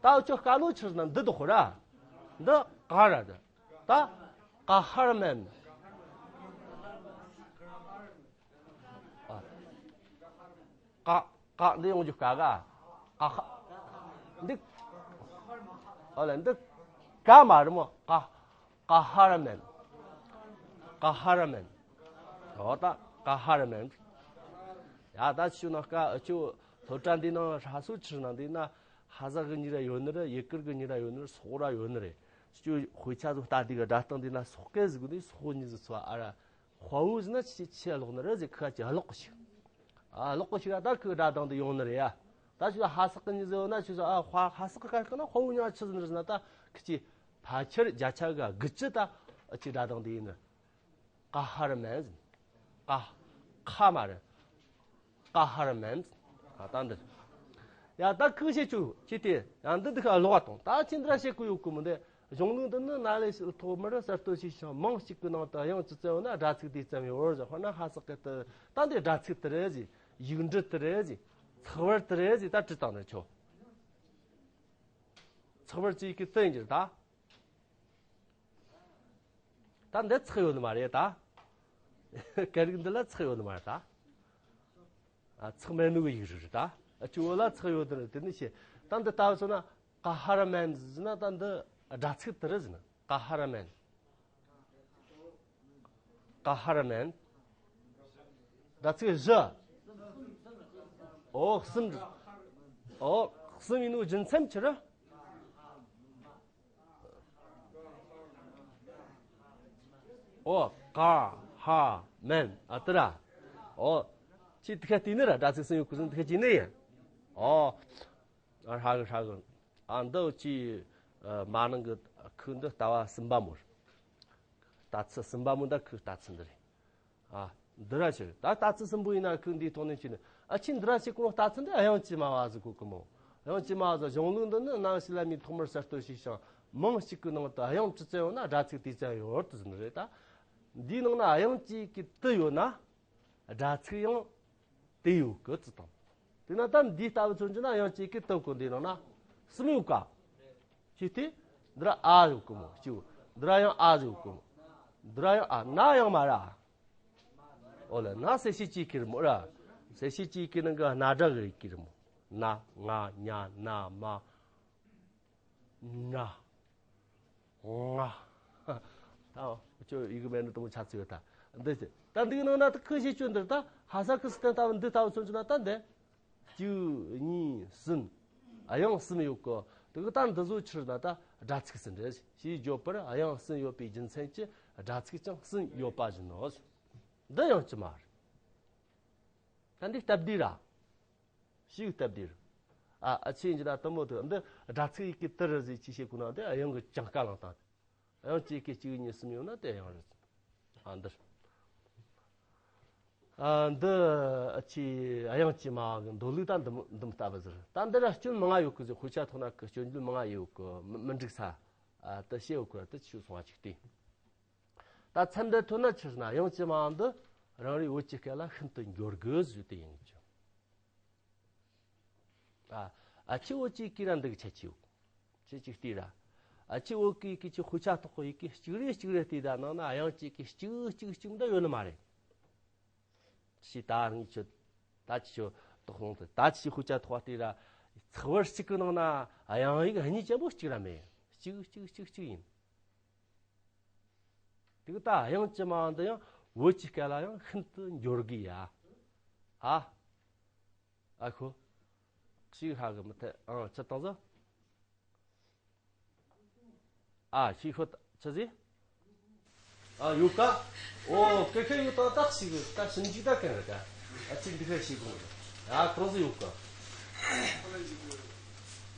ད་འུ་ཆོ་དཀའ་ནོ་ཆི་ཟེར་ན་འདི་དུ་ཁོ་ར། འདི་ཀ་ར་འདི། ད་ཀ་ཧ་ར་མན། ཨ། ཀ། ཀ་འདི་ཡོང་རྒྱུ་ཀ་ག་ཀ་ཧ། འདི། ཨོ་ལེ་འདི་ཀ་མ་རེད་མོ། ཀ། ཀ་ཧ་ར་མན། ཀ་ཧ་ར་མན། ཨོ་ད་ཀ་ཧ་ར་མན། ཡ་ད་ཆུ་ནང་ཀ་ཆུ་སློབ་གྲྭ་འདི་ནང་ཧྲ་སུ་ཆི་ནང་འདི་ན་ཧ་ཟ་གི་ཉི་ར་ཡོད་ནི་རེད། ཡི་གེར་གི་ཉི་ར་ཡོད་ནི་རེད། སོག་ར་ཡོད་ནི་རེད། ཆུ་དཔེ་ཆ་ཚོ་ལྟ་དུས་གི་སྒྲ་གདངས་འདི་ན་སོག་སྐད་ཟིག་གི་འདི་སོག་ཉི་ཟིག་ཚོ་ཨ་ར། དཔའ་བོ་ཟེར་ན་ཆེ་ཆེ་ཀློག་ནི་རེད་ཟེར། ཁ་ཅིག་ཀློག་གི་ཞིག་ཨ་ཀློག་གི་ཞིག་ཨ་ད་ཁོའི་སྒྲ་གདངས་དེ་ཡོང་ནི་རེད་ཡ། ད་ཆུ་ཧ་སག་གི་ཉི་ཟེར་ན་ཆུ་ཟེར་ཨ་ཧ་ཧ་སག་གི་སྐད་ཀ་ན་དཔའ་བོ་ཉག་ཆི་ཟེར་ནི་རེད་ཟེར་ན། ད་ཁི་ཅི་ཕལ་ཆེར་བརྒྱ་ཆ་ག་དགུ་བཅུ་ད་ཨ་ཅི་སྒྲ་གདངས་དེ་ཡིན་ནི། ཀ་ཧ་ར་མན་ཟེར། ཀ། ཁ་མ་རེད། ཀ་ཧ་ར་མན། ཨ་ད་འདི། ཡ་ད་ཁུ་བྱེད་ཆུ་ཅི་སྟེ་ཡང་འདི་འདི་ཁ་ལོག་བ་དང་ད་ཅི་འདྲ་བྱེད་ཀུ་ཡོད་ཀུ་མི་འདི། གཞུང་ལུགས་འདི་ནི་ན་ལས་ཐོག་མར་གསར་གཏོད་བྱས་ཤིང་མིང་གཅིག་གི་ནང་དུ་དབྱངས་ཅི་བཙལ་བ་ན་སྒྲ་ཚིག་དེ་ཙམ་ཡོད་རེད། དཔེར་ན་ཧ་སག་གི་དུ་ད་འདི་སྒྲ་ཚིག་དེ་རེད་ཟེར། ཡིག་འབྲུ་དེ་རེད་ཟེར། ཚེག་བར་དེ་རེད་ཟེར། ད་བྲིས་བཏང་ནས་ཆོག་ཚེག་བར་ཅིག་གི་བཙལ་འགྱུར་ད། ད་འདི་ཚེག་ཡོད་ནི་མ་རེད་ད། སྐད་རིགས་འདི་ལ་ཚེག་ཡོད་ནི་མ་རེད་ད། ཨ་ཚེག་མེད་ནི་གི་ཡིག་རིགས་རེད་ད། ཨ་ཅི་བོ་ལ་ཚེག་ཡོད་ནི་རེད། དེ་ནི་ཤེས། ད་འདི་ལྟ་བུ་སོང་ན་ཀ་ཧ་ར་མན་ཟེར་ན་ད་འདི་སྒྲ་ཚིག་དེ་རེད་ཟེར་ན། ཀ་ཧ་ར་མན། ཀ་ཧ་ར་མན། སྒྲ་ཚིག་བཞི། ཨོ་གསུམ། ཨོ་གསུམ་ཡིན་ནོ་རྒྱུ་མཚན་ཆི་རེད། ཨོ། ཀ། ཧ། མན། ཨ་ཏི་ར། ཨོ། ཅི་ཏི་ཁ་ཏི་ནི་ར་སྒྲ་ཚིག་སུ་ཡོད་ཀུ་སུན་ཏི་ཁ་ཅི་ནི་ཡིན། ཨོ། ཨ་ཧྲ་གི་ཧྲ་གི། ཨ་འདི་ཅི། མ་ནང་གི་ཁུ་འདི་ལྟ་བ་གསུམ་པ་མོ་རེད། ལྟ་ཚུལ་གསུམ་པ་མོ་འདི་ཁུ་ལྟ་ཚུལ་འདི་རེད། ཨ། འདི་ར་ཕྱིར་ད་ལྟ་ཚུལ་གསུམ་པོ་ཡིན་ན་ཁོས་འདིའི་ཐོག་ནས་ཕྱིན་ནས་ཨ་ཆི་འདི་ར་ཕྱིར་ཁོ་ལྟ་ཚུལ་འདི་དབྱངས་ཀྱིས་སྨྲ་བ་ཟེར་གོ་གི་མོ། དབྱངས་ཀྱིས་སྨྲ་བ་ཟེར། གཞུང་ལུགས་འདི་ནི་གནམ་གཤིས་ལ་མིའི་ཐོག་མར་གསར་གཏོད་བྱས་ཤིང་མིང་གཅིག་གི་ནང་དུ་དབྱངས་ཅི་བཙལ་ཡོད་ན་སྒྲ་ཚིག་དེ་བཙལ་ཡོད་དུ་ཟེར་ནི་རེད་ད། འདིའི་ནང་ན་དབྱངས་ཀྱི་གི་དུ་ཡོད་ན་སྒྲ་ཚིག་ཡང་དེ་ཡོད་གི་ཙི་དང་། དེ་ན་ད་འདི་ལྟ་བུ་མཚོན་གྱི་ན་དབྱངས་ཅིག་གི་དུ་གོ་འདི་ནང་ན་གསུམ་ཡོད་ཀ་ཅི་སྟེ། འདི་ར་ཨ་ཡོད་གི་མོ་ཅིའུ། འདི་ར་ཡང་ཨ་ཡོད་གི་མོ། འདི་ར་ཡང་ཨ་ན་ཡང་མ་ར། ཨོ་ལེ་ན་གསལ་བྱེད་ཅིག་གི་རི་མོ་ར། གསལ་བྱེད་ཅིག་གི་ནང་གི་སྣ་སྒྲ་གི་རིགས་ཀྱི་རི་མོ། ན་ང་ཉ་ན་མ། ན། ང་། ད་ཁྱོད་ཡི་གེ་མེད་ནི་དུ་མོ་ཆ་ཚུལ་ཡོད་ད། འདི་ཟེར་ད་འདི་གི་ནང་ན་ད་ཁོས་བཤད་རྒྱུ་འདིར་ད་ཧ་ས་ཁི་སི་ཏན་ལྟ་བུ་འདི་ལྟ་བུ་མཚོན་རྒྱུ་ན་ད་འདི། གཅིག་གཉིས་གསུམ། དབྱངས་གསུམ་ཡོད་གི། དེ་གི་ད་འདི་ཚོ་ཕྱིར་ན་ད་སྒྲ་ཚིག་ཟིན་རེད། ཞེས་བརྗོད་པར་དབྱངས་གསུམ་ཡོད་པའི་རྒྱུ་མཚན་གྱིས་སྒྲ་ཚིག་ཀྱང་གསུམ་ཡོད་པ་བཞིན་ནོ། འདི་ཡང་ཅི་མ་རེད། ད་འདི་སྟབས་བདེ་ར། ཞིག་སྟབས་བདེ་རེད། ཨ་ཨ་ཆེ་འཇི་ན་དུ་མོ་དུ་འདི་སྒྲ་ཚིག་ཡི་གེ་དུ་རུ་ཟིག་ཅི་བྱེད་གོ་ན་དེ་དབྱངས་ཀྱི་གྱངས་ཀ་ལངས་སྟངས། དབྱངས་གཅིག་གི་གཅིག་གཉིས་གསུམ་ཡོད་ན་དེ་དབྱངས་རེད། ཨ་འདིར། ཨ་འདི་ཨ་ཆི་དབྱངས་ཀྱི་མ་གི་འདོད་ལུགས་ད་འདི་འདི་ལྟ་བུ་ཟེར། ད་འདི་ར་སྐྱོན་མང་ང་ཡོད་གི་ཟེར། དཔེ་ཆ་ཐོག་ན་གི་སྐྱོན་བརྗོད་མང་ང་ཡོད་གི། མི་མི་འགྲིག་ས་ཨ་ད་བཤད་ཡོད་གི་ར། ད་ཆི་སོང་བ་ཅིག་སྟེ། ད་ཚན་འདི་ཐོན་ན་ཆི་ཟེར་ན། དབྱངས་ཀྱི་མ་འདི་རང་རེའི་བོད་ཀྱི་སྐད་ལ་ཤིན་ཏུ་འབྱོར་གི་ཟེར་དེ་ཡིན་གྱི། ཨ་ཨ་ཆི་བོད་ཀྱི་ཡི་གེ་ར་འདི་གི་ཆ་ཆི་ཡོད། ཆི་ཅིག་ལྟོས་ར། ཨ་ཆི་བོད་ཀྱི་ཡི་གེ་ཆི་དཔེ་ཆ་ཐོག་གི་ཡི་གེ་གཅིག་རེ་གཅིག་རེ་ལྟོས་ད་ནང་ན་དབྱངས་ཀྱི་ཡི་གེ་གཅིག་གཅིག་གཅིག་འདི་ཡོད་ནི་མ་རེད། ཆི་ད་ངས་ཆི་ད་ཆི་ཆི་དོགས་སློང་དེ་ད་ཆི་དཔེ་ཆ་ཐོག་ལྟོས་ར། ཚེག་བར་གཅིག་གི་ནང་ན་དབྱངས་ཡིག་གཉིས་ཅན་པོ་གཅིག་ར་མེད། གཅིག་གཅིག་གཅིག་གཅིག་ཡིན། དེ་གི་ད་དབྱངས་ཀྱི་མ་འདི་ཡང་བོད་ཀྱི་སྐད་ལ་ཡང་ཤིན་ཏུ་འབྱོར་གི་ཡ། ཨ། ཨ་ཁོ། ཅིག་ཧ་གི་མི་ཐད་ཨང་ཅི་བཏང་ཟོ། ཨ་ཤི་ཁོ་ཆི་ཟི། ཨ་ཡོད་ཀ། ཨོ་ཀེ་ཁེ་ཡོད་ད་ད་ཞིག་ད་ཞིབ་འཇུག་ད་གན་རེད་ད། ཨ་ཅིག་འདི་ཁ་ཞིག་དགོངས་ད། ཨ་གང་ཟི་ཡོད་ཀ།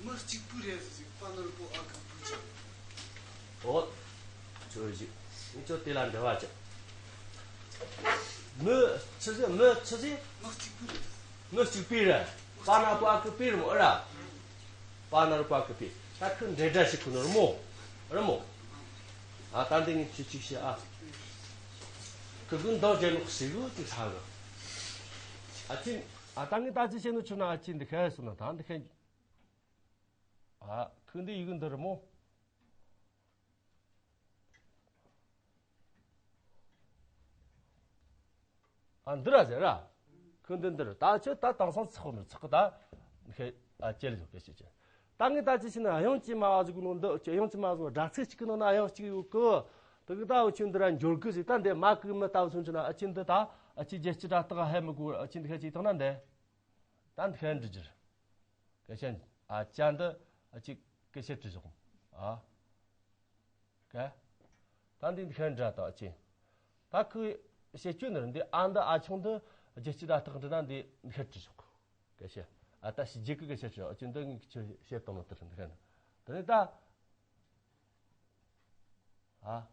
མི་གཅིག་པུ་རེད་ཟིག་པ་ནོར་པོ་ཨ་ཁ་པུ་ཅི། ཨོ། ཆོས་ཞིག་ངས་ཁྱོད་དེ་ལ་འབྲེལ་བ་བྱ། མི་ཆི་ཟི་མི་ཆི་ཟི། མི་གཅིག་པུ་རེད། མི་གཅིག་པུ་རེད། པ་ན་པོ་ཨ་ཁུ་པུ་རེད་མོ་ཨ་ར། པ་ན་རུ་པ་ཨ་ཁུ་པུ། ད་ཁུ་འདྲེ་འདྲ་ཞིག་ཁུ་ནོར་མོ། རི་མོ། ཨ་ད་འདི་ངས་ཁྱོད་གཅིག་བཤད་ཨ། ཁུ་གུན་མདོ་རྒྱལ་ལོག་ཞིག་གུ་གཅིག་ཧ་གི། ཨ་ཅི། ཨ་ད་ངས་ད་ཅི་བཤད་ནོ་ཆུ་ན་ཨ་ཅི་འདི་ཁ་སོང་ན་ད་འདི་ཁ། ཨ་ཁུ་འདི་ཡི་གུ་འདི་རི་མོ། ཨ་འདི་ར་ཟེར་ར། ཁུ་འདི་འདི་ར་ད་ཆོས་ད་དེང་སང་ཚགས་མི་ཚགས་ད། ཁེ་ཨ་ཅེ་ལ་ཟོ་ཁེ་ཤེས་ཅེ། ད་ངས་ད་ཅི་ཤེས་ན་དབྱངས་ཀྱི་མ་བ་ཟིག་ནང་འདི་ཆོས་དབྱངས་ཀྱི་མ་ཟིག་སྒྲ་ཚིག་གཅིག་གི་ནང་ན་དབྱངས་གཅིག་ཡོད་གི། དེ་གི་ད་འུ་ཆོས་འདི་ར་འབྱོར་གི་ཟིག་ད་འདི་མ་གི་མི་ལྟ་བུ་མཚོན་ཆེ་ན་ཨ་ཅེ་འདི་ད་ཨ་ཅེ་རྒྱལ་སྤྱི་སྒྲ་དག་ཧ་མི་གོ་ཨ་ཅེ་འདི་ཁ་ཅིག་བཏང་ན་འདི། ད་འདི་ཁ་འདྲི་རྒྱུ་རེད། སྐད་ཆ་ཨ་ཅག་འདི་ཨ་ཅིག་སྐད་ཆ་དྲི་ཞོག་ཨ། ཀ། ད་འདི་འདི་ཁ་འདྲ་ད་ཨ་ཅིག་ད་ཁོས་བཤད་སྤྱོད་ནི་འདི་ཨ་འདི་ཨ་ཆུང་འདི་རྒྱལ་སྤྱི་སྒྲ་རྟགས་འདྲི་ན་འདི་འདི་ཁ་དྲི་ཞོག་སྐད་ཆ་ཨ་ད་ཞི་རྒྱས་ཀྱི་སྐད་ཆ་དྲི་ཨ་ཅིག་འདི་ངས་ཁྱོད་བཤད་གཏོང་ནོ་དེ་རེད་འདི་ཁ་འདྲ་འདི་ནི་ད། ཨ།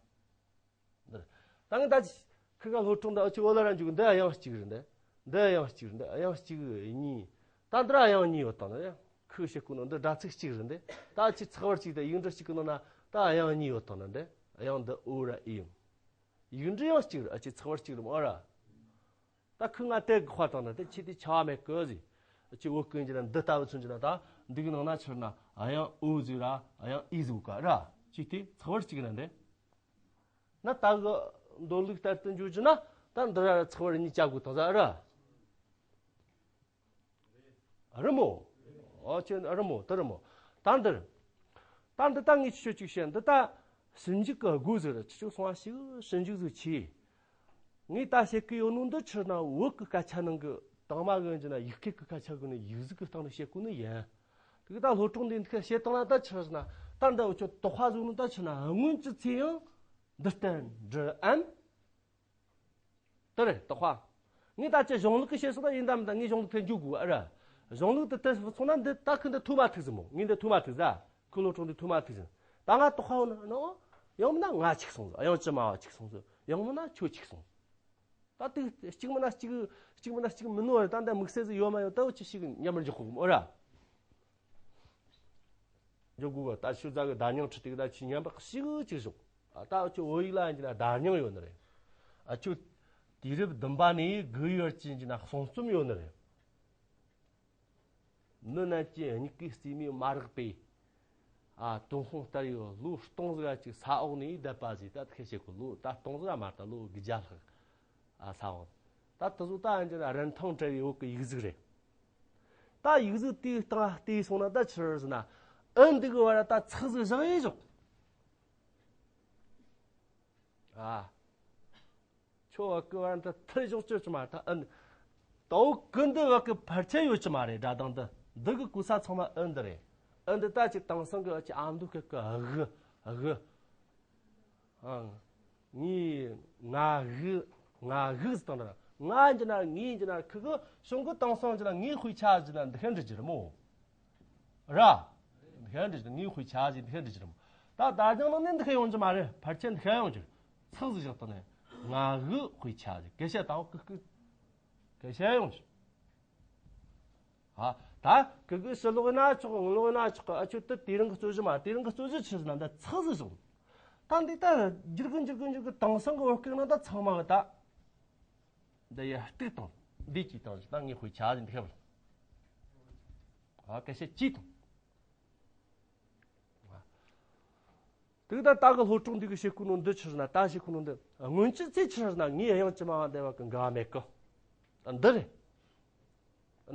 འདིར། ད་ངས་ད་ཅི། ཁི་ག་སློབ་ཕྲུག་འདི་ཨ་ཅི་འོ་ལ་ར་འཇུག་འདི་དབྱངས་གཅིག་རེད་འདི། འདི་དབྱངས་གཅིག་རེད་འདི་དབྱངས་གཅིག་གཉིས། ད་འདིར་དབྱངས་གཉིས་ཡོད་དང་ནི། ཁི་བཤད་ཀུན་ནང་འདི་སྒྲ་ཚིག་གཅིག་རེད་འདི། ད་ཨ་ཅི་ཚེག་བར་གཅིག་དང་ཡིག་འབྲུ་གཅིག་གི་ནང་ན་ད་དབྱངས་གཉིས་ཡོད་དང་ནི་འདི། དབྱངས་འདི་འོ་ར་ཨི་ཡིན། ཡིག་འབྲུ་ཡང་གཅིག་རེད་ཨ་ཅི་ཚེག་བར་གཅིག་རེད་མོ་ཨ་ར། ད་ཁོས་ང་དེ་གི་དཔའ་བཏང་ན་དེ་ཁྱེད་དེ་ཆ་བ་མེད་གི་ཟིག་ཨ་ཅི་བོད་ཀུན་གྱི་ན་འདི་ལྟ་བུ་ཚུན་གྱི་ན་ད་འདི་གི་ནང་ན་ཆུར་ན་ཨ་ཡང་འུ་ཟིག་ར་ཨ་ཡང་ཨི་ཟིག་ག་ར་ཅིག་དེ་ཚེག་བར་གཅིག་ན་འདི། ན་ད་གི་འདོད་ལུགས་ལྟར་དུ་འཇུག་རྒྱུ་ན་ད་འདི་ར་ར་ཚེག་བར་གཉིས་བཅའ་དགོས་དང་ཟ་ར། རི་མོ། ཨོ་ཁྱོད་རི་མོ་དེ་རི་མོ། ད་འདིར། ད་འདི་ད་ངས་ཁྱོད་ཅིག་བཤད་འདི་ད། ཞིབ་འཇུག་གི་སྒོ་ཟེར་ཁྱོད་ཅིག་སོང་བ་ཞིག་ཞིབ་འཇུག་ཟིག་ཆེ། ངས་ད་བཤད་གི་ཡོད་ནོ་འདི་ཕྱིར་ན་བོད་གི་སྐད་ཆ་ནང་གི་དང་མ་གི་འཇི་ན་ཡིག་སྐད་གི་སྐད་ཆ་གི་ནི་ཡིག་གཟུགས་གི་སྟེང་ནས་བཤད་གོ་ནི་ཡིན། དེ་གི་ད་སློབ་གྲོགས་འདི་འདི་ཁ་བཤད་སྟངས་ལ་ད་ཕྱིར་ན་ད་འདི་འུ་ཆོ་དོགས་པ་བཟོ་ནོ་ད་ཕྱིར་ན་སྔོན་གྱི་ཚེ་ཡང་འདི་ལྟར་འདྲི་ཨམ། དེ་རེད་དོགས་པ། ངས་ད་ཅི་གཞུང་ལུགས་ཀྱི་བཤད་སྲོལ་ད་ཡིན་དམ་ད་ངས་གཞུང་ལུགས་ཐད་འཇུག་དགོས་ཨ་ར། གཞུང་ལུགས་དེ་ཐད་སོང་ན་འདི་ད་ཁུ་འདི་ཐུག་མ་ཐུག་ཟིན་མོ་ངས་འདི་ཐུག་མ་ཐུག་ཟ། ཁུ་ལོ་གྲོང་འདི་ཐུག་མ་ཐུག་ཟིན། ད་ང་དོགས་པ་ཡོང་ན་ནོ། ཡང་མིན་ན་ང་གཅིག་སོང་ཟིན་ཡང་ཅི་མ་བ་གཅིག་སོང་ཟིན་ཡང་མིན་ན་ཁྱོད་གཅིག་སོང་། ད་དེ་གཅིག་མིན་ན་གཅིག་གཅིག་མིན་ན་གཅིག་མིན་ནོ་རེད་ད་འདི་དམིགས་བསལ་ཟིག་ཡོད་མ་ཡོད་ད་འུ་ཅི་ཞིག་མཉམ་པར་འཇོག་དགོས་མོ་ཨ་ར། འཇོག་དགོས་གི་ད་ཆུ་ཛ་གི་བརྡ་རྙིང་ཁྲི་ཏིག་ད་ཆུ་ཉམས་པ་ཞིག་ཅིག་ཞོག་ད་ཆུ་བོད་ཡིག་ལ་ཡིན་གྱི་ན་བརྡ་རྙིང་ཡོད་ནི་རེད། ཨ་ཆུ། དུས་རབས་བདུན་པ་ནས་དགུ་ཡོད་ཀྱི་ཡིན་གྱི་ན་གསུང་རྩོམ་ཡོད་ནི་རེད། མི་རྣམས་ཀྱི་མྱིག་གི་རྩེ་མོས་མ་རེག་པའི། ཨ་ཏུན་ཧོང་ལྟར་ཡོད་ལོ་སྟོང་ཟིག་ཅིག་ས་འོག་ནས་བསྡད་པ་ཟིག་ད་ཁས་བཤད་གི་ལོ་ད་སྟོང་ཟིག་མ་ད་ལོ་དགུ་བརྒྱ་ལྷག་ཨ་ས་འོག་ད་དེ་ཚོ་ད་ཡིན་གྱི་ན་རིན་ཐང་བྲལ་བའི་བོད་ཀྱི་ཡིག་གཟུགས་རེད། ད་ཡིག་གཟུགས་དེའི་སྟེང་བལྟས་སོང་ན་ད་ཆི་རེད་ཟེར་ན། ཨ་འདི་གི་བར་ད་ཚགས་གཟུགས་བཞག་ཡས་བཞག་ཨ། ཁྱོད་བ་གི་བར་ད་ཐུར་བཞག་ཅོ་ཅི་མ་ད་ཨ། ད་འོ་གི་འདི་བ་གི་ཕལ་ཆེར་ཡོད་ཅི་མ་རེད་སྒྲ་གདངས་འདི། འདི་གི་གོ་ས་ཚང་མ་ཨ་འདི་རེད། ཨ་འདི་ད་ཅིག་དེང་སང་གི་ཨ་ཅིག་ཨ་མདོ་སྐད་གི་ཨ་གི་ཨ་གི་ཨང་། ངའི་ང་གི་ང་གི་ཟེར་དང་འདྲ། ང་འཇི་ན་ངའི་འཇི་ན་ཁི་གི་གཞུང་གི་དེང་སང་འཇི་ན་ངའི་དཔེ་ཆ་འཇི་ན་འདི་ཁ་འབྲི་རྒྱུ་རེད་མོ། ར། འདི་ཁ་འབྲི་རྒྱུ་ངའི་དཔེ་ཆ་ཟིག་འདི་ཁ་འབྲི་རྒྱུ་རེད་མོ། ད་ད་ཅང་ནང་ནས་འདི་ཁ་ཡོང་རྒྱུ་མ་རེད་ཕལ་ཆེར་འདི་ཁ་ཡོང་རྒྱུ་རེད། ཚགས་ཟིག་བཞག་དང་ནས་ང་གི་དཔེ་ཆ་ཟིག་སྐད་ཆ་དང་ཀི་ཀི། སྐད་བཤད་ཡོང་ཞིག་ཨ། ད་གི་གི་ཕྱི་ལོགས་ན་ཆོག་གི་ནང་ལོགས་ན་ཆོག་གི་ཨ་ཆོ་དེ་དེ་རིང་གི་རྩོད་གཞི་མ་དེ་རིང་གི་རྩོད་གཞི་ཆི་ཟེར་ན་འདི་ཚགས་ཟིག་བཟུང་། ད་འདི་ད་འགྱུར་གི་འགྱུར་གི་འགྱུར་གི་དེང་སང་གི་བོད་སྐད་ནང་ད་ཚང་མ་གི་ད། འདི་ཡ་གཏུག་དང་འདི་ཅིག་དང་ད་ངས་དཔེ་ཆ་ཟིག་འདི་ཁ་བ། ཨ་སྐད་བཤད་ཅིག་དང་། དེ་ད་ལྟ་གི་སློབ་གྲོགས་འདི་གི་བཤད་ཁུ་ནོ་འདི་ཆི་ཟེར་ན་ད་བཤད་ཁུ་ནོ་འདི་སྔོན་ཆད་ཚེ་ཆི་ཟེར་ན་ངའི་དབྱངས་ཅི་མ་འདེ་བ་གི་འགའ་མེད་གི་འདི་རེད།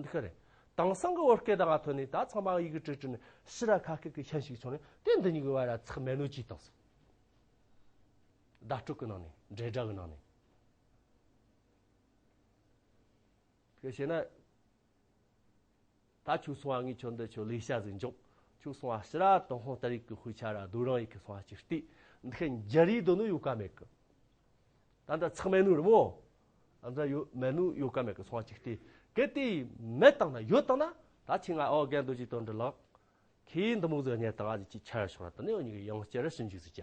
འདི་ཁ་རེད། དེང་སང་གི་བོད་སྐད་དང་ཐོན་ནས་ད་ཚང་མ་ཡི་གེ་བྲི་བྲི་ནས་ཕྱི་ར་ཁ་སྐད་ཀྱི་ཤན་ཞིག་བྱུང་ནས་དེ་འདི་གཉིས་ཀྱི་བར་ར་ཚེག་མེད་ནོ་ཅིག་བཏགས་སོང་། བརྡ་སྤྲོད་ཀྱི་ནང་ནས་འབྲེལ་སྒྲ་གི་ནང་ནས་གི་བཤད་ན། ད་ཁྱོད་སོང་བ་ངས་ཁྱོད་འདི་ཁྱོད་ལས་བྱ་ཟིག་འཇོག་ཁྱོད་སོང་བ་ཕྱི་ར་ཏུན་ཧོང་ལྟར་ཡིག་གི་དཔེ་ཆ་ར་རྡོ་རིང་ཡིག་གི་སོང་བ་ཅིག་བལྟས། འདི་ཁ་འཇལ་ཡིག་དོ་ནི་ཡོད་ཀ་མེད་གི་ད་འདྲ་ཚགས་མེད་ནོ་རེད་མོ། ཨ་འདྲ་ཡོད་མེད་ནོ་ཡོད་ཀ་མེད་གི་སོང་བ་ཅིག་བལྟས། གལ་ཏེ་མེད་བཏང་ན་ཡོད་བཏང་ན་ད་ཁྱེད་ང་ཨོ་རྒན་རྡོ་རྗེ་དོན་འདྲི་ལགས། ཁྱེད་འདི་མོ་ཟིག་རྙེད་དང་ཨ་ཅིག་ཆར་བྱུང་ར་དེ་ནས་འུ་གཉིས་ཀྱི་ཡང་བསྐྱར་ཞིབ་འཇུག་ཟིག་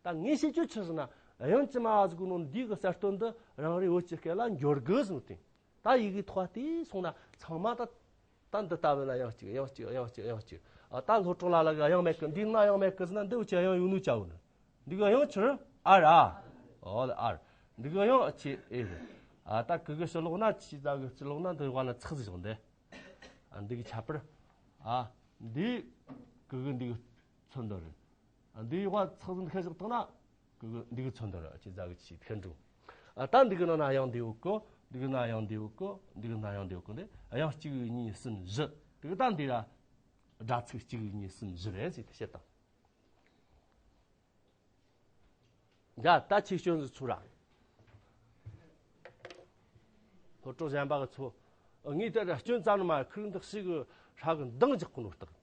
བྱ། ད་ངས་བཤད་རྒྱུ་ཆི་ཟེར་ན་དབྱངས་ཅི་མ་ཟིག་གི་ནང་འདི་གི་གསར་གཏོད་འདི་རང་རེའི་བོད་ཀྱི་སྐད་ལ་འགྱུར་དགོས་ཟེར་ནོ་དེ། ད་ཡི་གེ་ཐོག་དེ་སོང་ན་ཚང་མ་ད་ད་འདི་ལྟ་བུ་ན་དབྱངས་གཅིག་དབྱངས་གཅིག་དབྱངས་གཅིག་དབྱངས་གཅིག་ཨ་ད་སློབ་གྲོགས་ལ་ལ་གི་དབྱངས་མེད་གི་འདི་ན་དབྱངས་མེད་གི་ཟེར་ན་འདི་བོད་ཀྱི་དབྱངས་ཡོད་ནོ་ཅག་བོ་ནི། འདི་གི་དབྱངས་ཆི་རེད་ཨ་ར། ཨོ་ལ་ཨར། འདི་གི་དབྱངས་ཨ་ཆེ་ཨེ་རེད། ཨ་ད་གི་གི་ཕྱི་ལོགས་ན་ཆི་ད་གི་ཕྱི་ལོགས་ན་འདི་བ་ན་ཚགས་ཟིག་བྱུང་སྟེ། ཨ་འདི་གི་ཁྱད་པར། ཨ་འདི་གི་གི་འདི་གི་ཚོན་འདི་རེད། ཨ་འདི་བ་ཚགས་ཟིག་འདི་ཁ་ཞིག་བཏང་ན་གི་གི་འདི་གི་ཚོན་འདི་རེད་ཨ་ཆི་ད་གི་ཆི་ཁེར་འགྲོ། ཨ་ད་འདི་གི་ནང་ན་དབྱངས་འདི་ཡོད་གི་འདི་གི་ན་དབྱངས་འདི་ཡོད་གི་འདི་གི་ན་དབྱངས་འདི་ཡོད་གི་འདི་དབྱངས་གཅིག་གཉིས་གསུམ་བཞི་འདི་གི་ད་འདི་ར་སྒྲ་ཚིག་གཅིག་གཉིས་གསུམ་བཞི་རེད་ཟེར་ཏེ་བཤད་དང་། ཡ་ད་ཁྱེད་སྐྱོན་ཟིག་ཚུར་ར། སློབ་གྲོགས་གཞན་པ་གི་ཚོ། ངས་ད་ར་སྐྱོན་ཙམ་མ་ཁུར་འདི་ཞིག་གི་ཧྲ་གི་འདང་རྒྱག་གི་ནོ་རྟགས།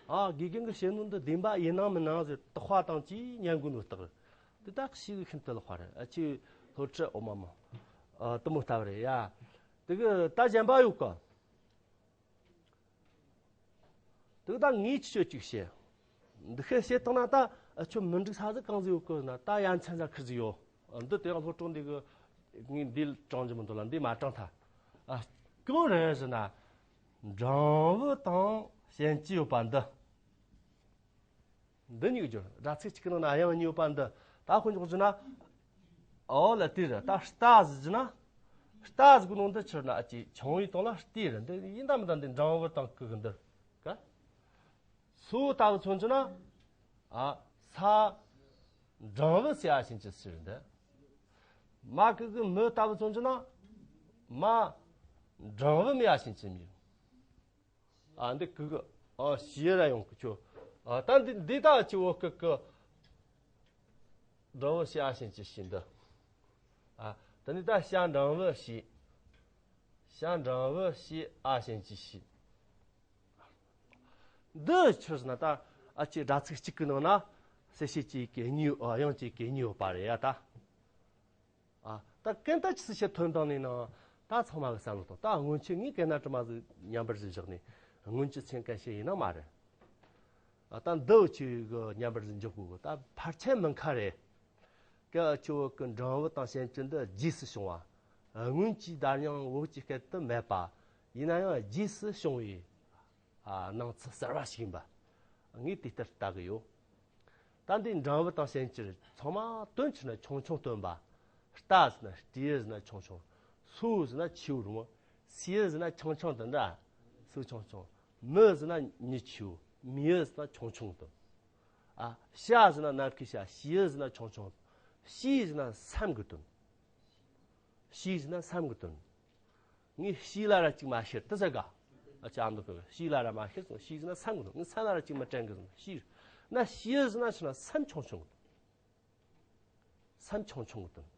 ཨ་དགེ་རྒན་གི་བཤད་ནོ་འདི་བདེན་པ་ཡིན་ནམ་མིན་ནམ་ཟེར་དག་པ་དང་ཅིས་ཉན་གི་ནོ་རྟགས། འདི་ད་ཞིག་གི་ཤིན་ཏུ་ལ་དཔའ་རེད་ཨ་ཅེ་སློབ་ཁྲིད་འོ་མ་མ། ཨ་དུ་མོ་ལྟ་བུ་རེད་ཡ། དེ་གི་ད་གཞན་པ་ཡོད་གི་དེ་ད་ངས་ཆི་ཆོད་ཅིག་བཤད། འདི་ཤེས་བཤད་བཏང་ན་ད་ཨ་ཆོ་མི་འགྲིག་ས་ཟིག་གང་ཟིག་ཡོད་གི་ན་ད་ཡ་མཚན་ས་ཁུར་ཟིག་ཡོད། འདི་དེ་ཡང་སློབ་གྲོགས་འདི་གི་ངས་འདི་དྲང་གི་མི་འདུག་ལ་འདི་མ་དྲང་ཐལ། ཨ་གང་རེད་ཟེར་ན། འབྲིང་བུ་དང་ཞན་གྱི་ཡོད་པ་འདི། འདི་གཉིས་ཀྱི་སྦྱོར་སྒྲ་ཚིག་གཅིག་གི་ནང་ན་དབྱངས་གཉིས་ཡོད་པ་འདི་ད་དཔེ་འཇོག་རྒྱུ་ན། ཨོ་ལ་དེ་རེད་ད་རྟ་ཟེར་རྒྱུ་ན། རྟ་ཟེར་གི་ནང་འདི་ཆི་རེད་ན་ཨ་ཅེ་ཆུང་བའི་སྟེང་ལ་རྟེ་རེད་འདི་ཡིན་ད་མི་ད་འདི་འབྲིང་བུ་དང་ཀི་གི་འདི་ག་སོ་ལྟ་བུ་མཚོན་རྒྱུ་ན། ཨ་ས་འབྲིང་བུ་སེ་ཨ་ཞིང་ཅི་ཟེར་འདི། མ་ཀི་གི་མི་ལྟ་བུ་མཚོན་རྒྱུ་ན། མ་འབྲིང་བུ་མེ་ཨ་ཞིང་ཅི་མེ། ཨ་འདི་ཀི་གི་ཨ་ཤི་ར་ཡོང་གི་ཆོ། ཨ་ད་འདི་འདི་ད་ཆི་བོ་ཀི་ཀི་འབྲིང་བུ་ཤི་ཨ་ཞན་གྱི་ཤི་འདི། ཨ་ད་འདི་ད་ཤ་འབྲིང་བུ་ཤི། ཤ་འབྲིང་བུ་ཤི་ཨ་ཞན་གྱི་ཤི། འདི་ཆི་ཟེར་ན་ད་ཨ་ཅེ་སྒྲ་ཚིག་གཅིག་གི་ནང་ན་གསལ་བྱེད་ཀྱི་གེ་གཉིས་ཨ་དབྱངས་ཀྱི་གེ་གཉིས་ཡོད་པ་རེད་ཡ་ད། ཨ་ད་གན་ད་ཆི་ཟེར་བཤད་ཐོན་དང་ནས་ན་ད་ཚང་མ་གི་བསམ་བློ་གཏོང་ད་སྔོན་ཆད་ངས་གན་ན་དྲི་མ་ཟིག་མཉམ་པར་ཟིག་བཞག་ནས་སྔོན་ཆད་མཚན་གན་བཤད་ཡིན་ན་མ་རེད། ཨ་ད་འདི་ཆི་གི་མཉམ་པར་ཟིག་འཇོག་དགོས་གི་ད་ཕལ་ཆེར་མིན་ཁ་རེད། གལ་ཆེ་བོ་གི་འབྲིང་བུ་དང་ཞན་གྱི་འདི་རྗེས་སུ་བྱུང་བ། སྔོན་གྱི་བརྡ་རྙིང་བོད་ཀྱི་སྐད་དུ་མེད་པ། ཡིན་ན་ཡང་རྗེས་སུ་བྱུང་བའི་ཨ་སྣང་ཚུལ་གསར་བ་ཞིག་ཡིན་པ། ངས་དེ་ལྟར་ལྟ་གི་ཡོད། ད་འདི་འབྲིང་བུ་དང་ཞན་གྱི་ཚང་མ་དོན་ཆི་ན་ཆུང་ཆུང་སྟོན་པ། རྟ་ཟེར་ན་རྟེ་ཟེར་ན་ཆུང་ཆུང་། སོ་ཟེར་ན་ཆེའུ་རུང་། སེ་ཟེར་ན་ཆུང་ཆུང་དང་འདྲ། སོ་ཆུང་ཆུང་། མི་ཟེར་ན་མྱི་ཆེའུ། མེ་ཟེར་ན་ཆུང་ཆུང་དང་། ཨ་ཤ་ཟེར་ན་ནམ་མཁའི་ཤ། ཤེ་ཟེར་ན་ཆུང་ཆུང་། ཤེས་ཟེར་ན་བསམ་གི་དོན། ཤེས་ཟེར་ན་བསམ་གི་དོན། ངས་ཤེས་ལ་ར་གཅིག་མ་ཤེས་དེ་ཟེར་ག་ཨ་ཅག་འདི་གི་ཤེས་ལ་ར་མ་ཤེས་སོང་། ཤེས་ཟེར་ན་བསམ་གི་དོན། ངས་བསམ་ལ་ར་གཅིག་མ་དྲན་གི་སོང་། ཤེས་ན་ཤེས་ཟེར་ན་ཆི་ན་བསམ་ཆུང་ཆུང་གི་དོན། བསམ་ཆུང་ཆུང་གི་དོན།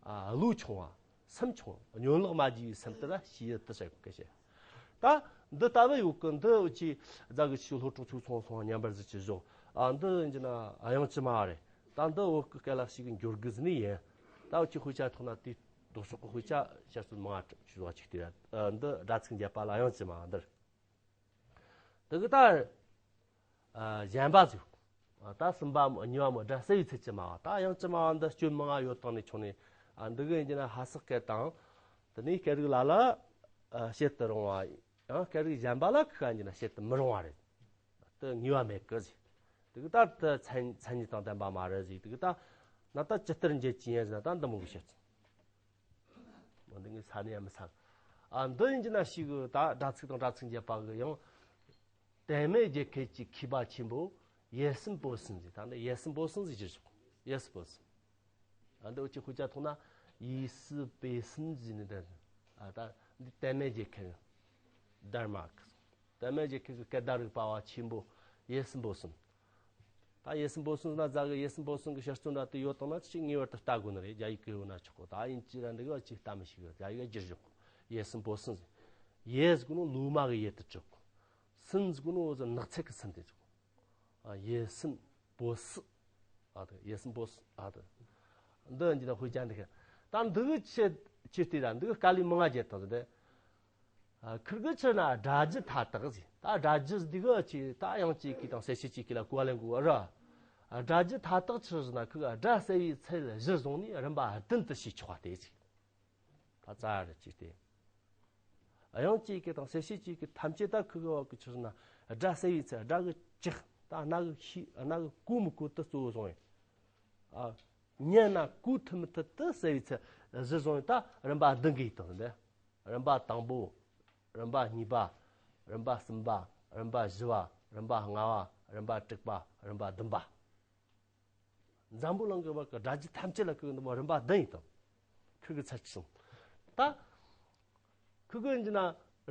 ཨ་བློ་ཆུང་བ། སེམས་ཆུང་། སྨྱོ་ལག་མ་རྒྱས་པའི་སེམས་དེ་ལ་ཤེས་ཡོད་དུ་བྱ་དགོས་ཀྱི་ཞེས། ད་འདི་ལྟ་བུ་ཡོད་གི་འདི་འུ་ཅི་རྫ་གི་ཆུ་ལྷོ་གྲོགས་ཆུ་ཚོང་སོང་མཉམ་པར་གཟིགས་ཀྱི་བཞོག་ཨ་འདི་ཡིན་གྱི་ན་ཨ་ཡང་ཅི་མ་རེད། ད་འདི་བོད་ཀྱི་སྐད་ལ་ཞིག་འགྱུར་དགོས་ནི་ཡིན། ད་འུ་ཅི་དཔེ་ཆ་ཐོག་ན་དེ་ལྡོག་ཕྱོགས་ཀྱི་དཔེ་ཆ་བཤད་ཚུལ་མང་ང་ཆུ་བ་ཅིག་དེ་ར་འདི་སྒྲ་ཚིག་འབྱེད་པ་ལ་ཨ་ཡང་ཅི་མ་འདིར། དེ་གི་ད། ཨ་གཞན་པ་ཟིག་ཨ་ད་གསུམ་པ་མོ་གཉིས་པ་མོ་སྒྲ་གསལ་བའི་ཚུལ་གྱི་སྨྲ་བ། ད་ཡང་ཅི་སྨྲ་བ་འདི་སྐྱོན་མང་ང་ཡོད་སྟངས་ནས་ཆུང་ནས་ ཨ་འདི་གི་ཡིན་གྱི་ན་ཧ་སག་སྐད་དང་། དེ་ནས་སྐད་རིགས་ལ་ལ་ཨ་བྱེད་དུ་རུང་བ། ཡང་སྐད་རིགས་གཞན་པ་ལ་ཁ་ཡིན་གྱི་ན་བྱེད་དུ་མི་རུང་བ་རེད། དེ་ངེས་པ་མེད་གི་ཟེར། དེ་གི་ད་དེ་མཚན་མཚན་ཉིད་དང་ལྡན་པ་མ་རེད་ཟེར། དེ་གི་ད་ན་ད་ཇི་ལྟར་འབྱེད་ཀྱི་ཡིན་ཟེར་ན་ད་འདི་མོ་གི་བཤད་ཚུལ། འོ་འདི་ངས་ས་ནས་ཡང་མི་ས་གི། ཨ་འདི་ཡིན་གྱི་ན་ཞིག་གི་ད་སྒྲ་ཚིག་དང་སྒྲ་ཚིག་འབྱེད་པ་གི་ཡང་། 德美杰克ཅིག་མཁས་པ་ཆེན་པོ་ཡེ་སུན་པོ་སུན་ཟེར། ད་ནི་ཡེ་སུན་པོ་སུན་ཟེར་གྱི་ཡེ་སུན་པོ་སུན། ཨ་འདི་འུ་ཅི་ཧུ་ཅག་ཐོག་ན་ཡེ་སུ་པེ་སུན་ཟེར་ནི་ད། ཨ་ད་འདི་德美杰克 དར་མ་ཁི། 德美杰克གི་སྐད་བརྡ་རིག་པ་བ་ཆེན་པོ་ཡེ་སུན་པོ་སུན། ད་ཡེ་སུན་པོ་སུན་ན་ཛ་གི་ཡེ་སུན་པོ་སུན་གི་ཤར་བརྩོན་འདྲ་དེ་ཡོད་དང་ན་ཅི་ངེས་པར་དུ་ལྟ་དགོས་ནི་རེད། རྒྱ་ཡིག་གི་ཡོད་ན་ཆོག་གོ། ད་ཡིན་ཅི་ར་འདི་གི་ཅི་ལྟ་མི་ཤེས་གི། རྒྱ་ཡིག་བསྒྱུར་ཞོག་གོ། ཡེ་སུན་པོ་སུན་ཟེར། ཡེ་ཟེར་གོ་ནོ་ལོ་མ་གི་ཡེ་དེ་ཆོག་གོ། སུན་ཟེར་གོ་ནོ་འོ་ཟེར་ནགས་ཚལ་གི་སུན་དེ་ཆོག་གོ། ཨ་ཡེ་སུན་པོ་སུ། ཨ་དེ་ཡེ་སུན་པོ་སུ། ཨ་དེ་འདི་འདི་ན་ཧུ་ཅན་འདི་ཁ། ད་འདི་གི་ཆེ་ཆེ་དེ་ར་འདི་གི་དཀའ་ལས་མང་ང་བརྒྱབ་དང་དེ། ཨ་ཁིར་གི་ཕྱིར་ན་སྒྲ་རྒྱུད་མཐའ་དག་ཟེར། ད་སྒྲ་རྒྱུད་འདི་གི་ཅི་ད་དབྱངས་གཅིག་གིས་དང་གསལ་བྱེད་གཅིག་གིས་ལ་གོ་ལེན་དགོས་ར། ཨ་སྒྲ་རྒྱུད་མཐའ་དག་ཕྱིར་ན་ཁིར་གི་སྒྲ་གསལ་བའི་ཚད་གཞིར་བཟུང་ནས་རིམ་པ་བདུན་དུ་ཕྱེ་ཆོག་པ་དེ་ཟེར། ད་ཙ་ར་གཅིག་སྟེ། དབྱངས་གཅིག་གིས་དང་གསལ་བྱེད་གཅིག་གིས་ཐམས་ཅད་ད་ཁིར་གི་བ་གི་ཕྱིར་ན་སྒྲ་གསལ་བའི་ཚད་སྒྲ་གི་ལྕགས་ད་རྣ་གི་ཤེས་རྣ་གི་གོ་མི་གོ་དུ་གཙོ་བོ་བཟུང་བས། ཨ་ཉན་ན་གོ་ཐུབ་མི་ཐུབ་དུ་གསལ་བའི་ཚད་གཞིར་བཟུང་བས་ད་རིམ་པ་བདུན་གིས་དང་དེ། རིམ་པ་དང་པོ། རིམ་པ་གཉིས་པ། རིམ་པ་གསུམ་པ། རིམ་པ་བཞི་པ། རིམ་པ་ལྔ་པ། རིམ་པ་དྲུག་པ། རིམ་པ་བདུན་པ། འཛམ་བུ་གླིང་གི་བར་གྱི་སྒྲ་རྒྱུད་ཐམས་ཅད་ལ་ཁོས་འདི་མོ་རིམ་པ་བདུན་ཡིན་དང་། ཁོས་གི་ཚར་གྱི་སོང་། ད་ཁོས་གི་ཡིན་གྱི་ན་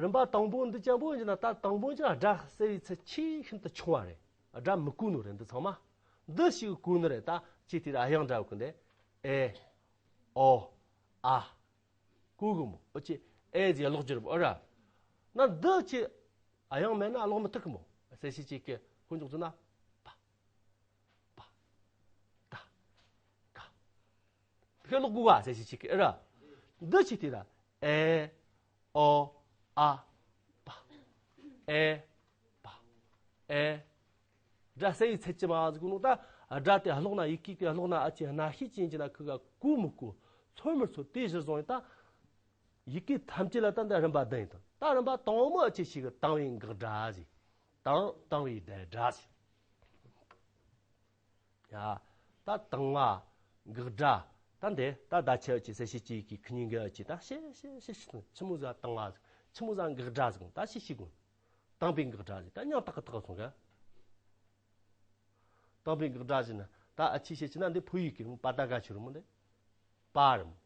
རིམ་པ་དང་པོ་འདི་ཅན་པོ་ཡིན་གྱི་ན་ད་དང་པོ་ཡིན་གྱི་ན་སྒྲ་གསལ་བའི་ཚད་ཆེས་ཤིན་ཏུ་ཆུང་བ་རེད། སྒྲ་མི་གོ་ནོ་རེད་འདི་ཚང་མ། འདི་ཞིག་གོ་ནི་རེད། ད་ཅི་དེ་ར་དབྱངས་འདྲ་བོ་གི་འདི་ཨེ། ཨོ། ཨ། གོ་གི་མོ། ཨོ་ཅི་ཨེ་ཟེར་ཀློག་རྒྱུ་རེད་མོ། ཨོ་ར། ན་འདི་ཅི་དབྱངས་མེད་ན་ཀློག་མི་ཐུབ་གི་མོ། གསལ་བྱེད་གཅིག་གི་ཁོ་འཇོག་ཚུལ་ན་པ། པ། ད། ག། དེ་ཀློག་གོ་ག་གསལ་བྱེད་གཅིག་གི་ཨེ་ར། འདི་ཅི་དེ་ར་ཨེ། ཨོ། ཨ། པ། ཨེ། པ། ཨེ། སྒྲ་གསལ་བའི་ཚད་ཀྱི་མ་ཟིག་ནོ་ད། སྒྲ་དེ་ཀློག་ན་ཡི་གེ་དེ་ཀློག་ན་ཨ་ཅེ་སྣ་ཤེས་ཅན་གྱི་ན་ཁུ་ག་གོ་མི་གོ་ཚོར་མི་ཚོར་དེ་གཞིར་བཟུང་ཡིན་ད། ཡི་གེ་ཐམས་ཅད་ལ་ད་འདི་རིམ་པ་བདུན་ཡིན་ད། ད་རིམ་པ་དང་པོ་ཨ་ཅེ་ཞིག་གི་དང་བའི་འགག་སྒྲ་ཟིག་དང་དང་བའི་བསྡད་སྒྲ་ཟིག་ཡ། ད་དང་བ། འགག་སྒྲ། ད་འདི་ད་ད་ཆ་ཨ་ཅེ་གསལ་བྱེད་ཀྱི་ཡི་གེ་ཁུ་ཉིན་གི་ཨ་ཅེ་ད་ཤེ་ཤེ་ཤེ་ཤེ་ཆི་མོ་ཟ་དང་བ་ཟིག་ཆི་མོ་ཟ་འགག་སྒྲ་ཟིག་ད་ཤེ་ཤེ་དགོས། དང་པའི་འགག་སྒྲ་ཟིག་ད་ཉག་ཏག་ཏག་སོང་ག་དང་པའི་འགག་སྒྲ་ཟིག་ན་ད་ཨ་ཅེ་ཤེ་ཅི་ན་འདི་ཕོ་ཡིག་གི་རི་མོ་པ་ད་ག་ཆི་རི་མོ་འདི། པ་རི་མོ།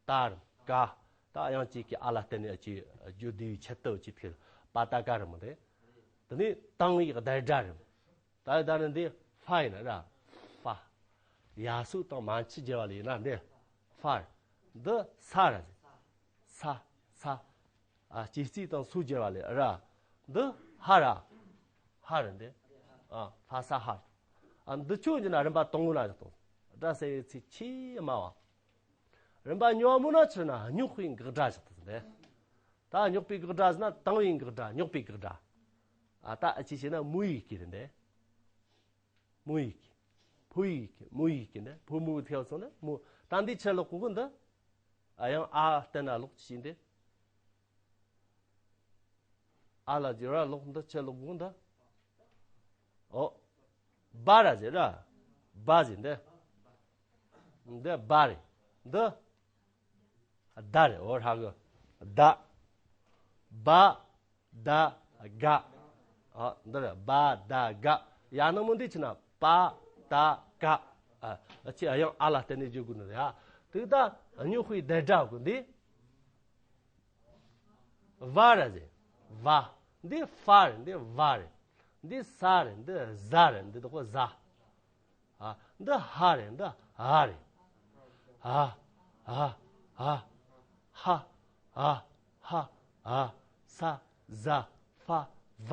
ད་རི་མོ་ག་ད་དབྱངས་གཅིག་གི་ཨ་ལ་བརྟེན་ནས་ཨ་ཅེ་བརྗོད་བདེ་བའི་ཆེད་དུ་ཨ་ཅེ་ཕེ་པ་ད་ག་རི་མོ་འདི། དེ་ནས་དང་བའི་བསྡད་སྒྲ་རི་མོ། ད་ད་ནི་འདི་ཧྥ་ཡིན་ན་ར། ཧྥ། ཡ་སུ་དང་མན་ཆུ་སྦྱར་བ་ལས་ན་འདི་ཧྥ་རེད། འདི་ས་ར་ཟེར། ས། ས། ཨ་སྐྱེ་རྩིས་དང་སུ་སྦྱར་བ་ལས་ར། འདི་ཧ་ར། ཧ་རེད་འདི། ཨ་ཧྥ་ས་ཧ་རེད། ཨ་འདི་ཆོས་ཀྱི་ན་རིམ་པ་དང་པོ་ན་བཞག་དང་། སྒྲ་གསལ་བའི་ཚད་ཆེས་དམའ་བ། རིམ་པ་གཉིས་པ་མོ་ན་ཕྱིར་ན་རྙོག་པའི་འགག་སྒྲ་ཞིག་ཏུ་ཟིན་ཏེ། ད་རྙོག་པའི་འགག་སྒྲ་ཟེར་ན་དང་བའི་འགག་སྒྲ་རྙོག་པའི་འགག་སྒྲ། ཨ་ད་ཨ་ཅི་བྱས་ན་མོ་ཡི་གེ་རེད་འདི། མོ་ཡི་གེ། ཕོ་ཡི་གེ་མོ་ཡི་གེ་འདི་ཕོ་མོ་ཐེའུ་སོང་ན་མོ་ད་འདི་ཆེ་ལོག་གོ་གི་འདི། ཨ་ཡང་ཨ་བསྟན་ན་ལོག་ཅི་འདི། ཨ་ལ་ཇི་ར་ལོག་འདི་ཆེ་ལོག་གོ་འདི། ཨོ། བ་ར་ཟེར་ར། བ་ཟེར་འདི། འདི་བ་རེད། འདི། ད་རེད་འོ་ཧྲ་གི། ད། བ། ད། ག་ཨ་འདི་རེད་བ་ད་ག་ཡ་ནང་མོ་འདི་ཆི་ན་པ། ད། ག་ཨ་ཨ་ཅེ་ཨ་ཡང་ཨ་ལ་བརྟེན་ནས་བརྗོད་དགོས་ནི་རེད་ཨ། དེ་ད་རྙོག་པའི་བསྡད་སྒྲ་གོ་འདི། བ་ར་ཟེར། བ། འདི་ཧྥ་རེད། འདི་བ་རེད། འདི་ས་རེད། འདི་ཟ་རེད། འདི་དག་གོ་ཟ། ཨ། འདི་ཧ་རེད། འདི་ཧ་རེད། ཧ། ཧ། ཧ། ཧ། ཧ། ཧ། ཧ། ས། ཟ། ཧྥ། བ།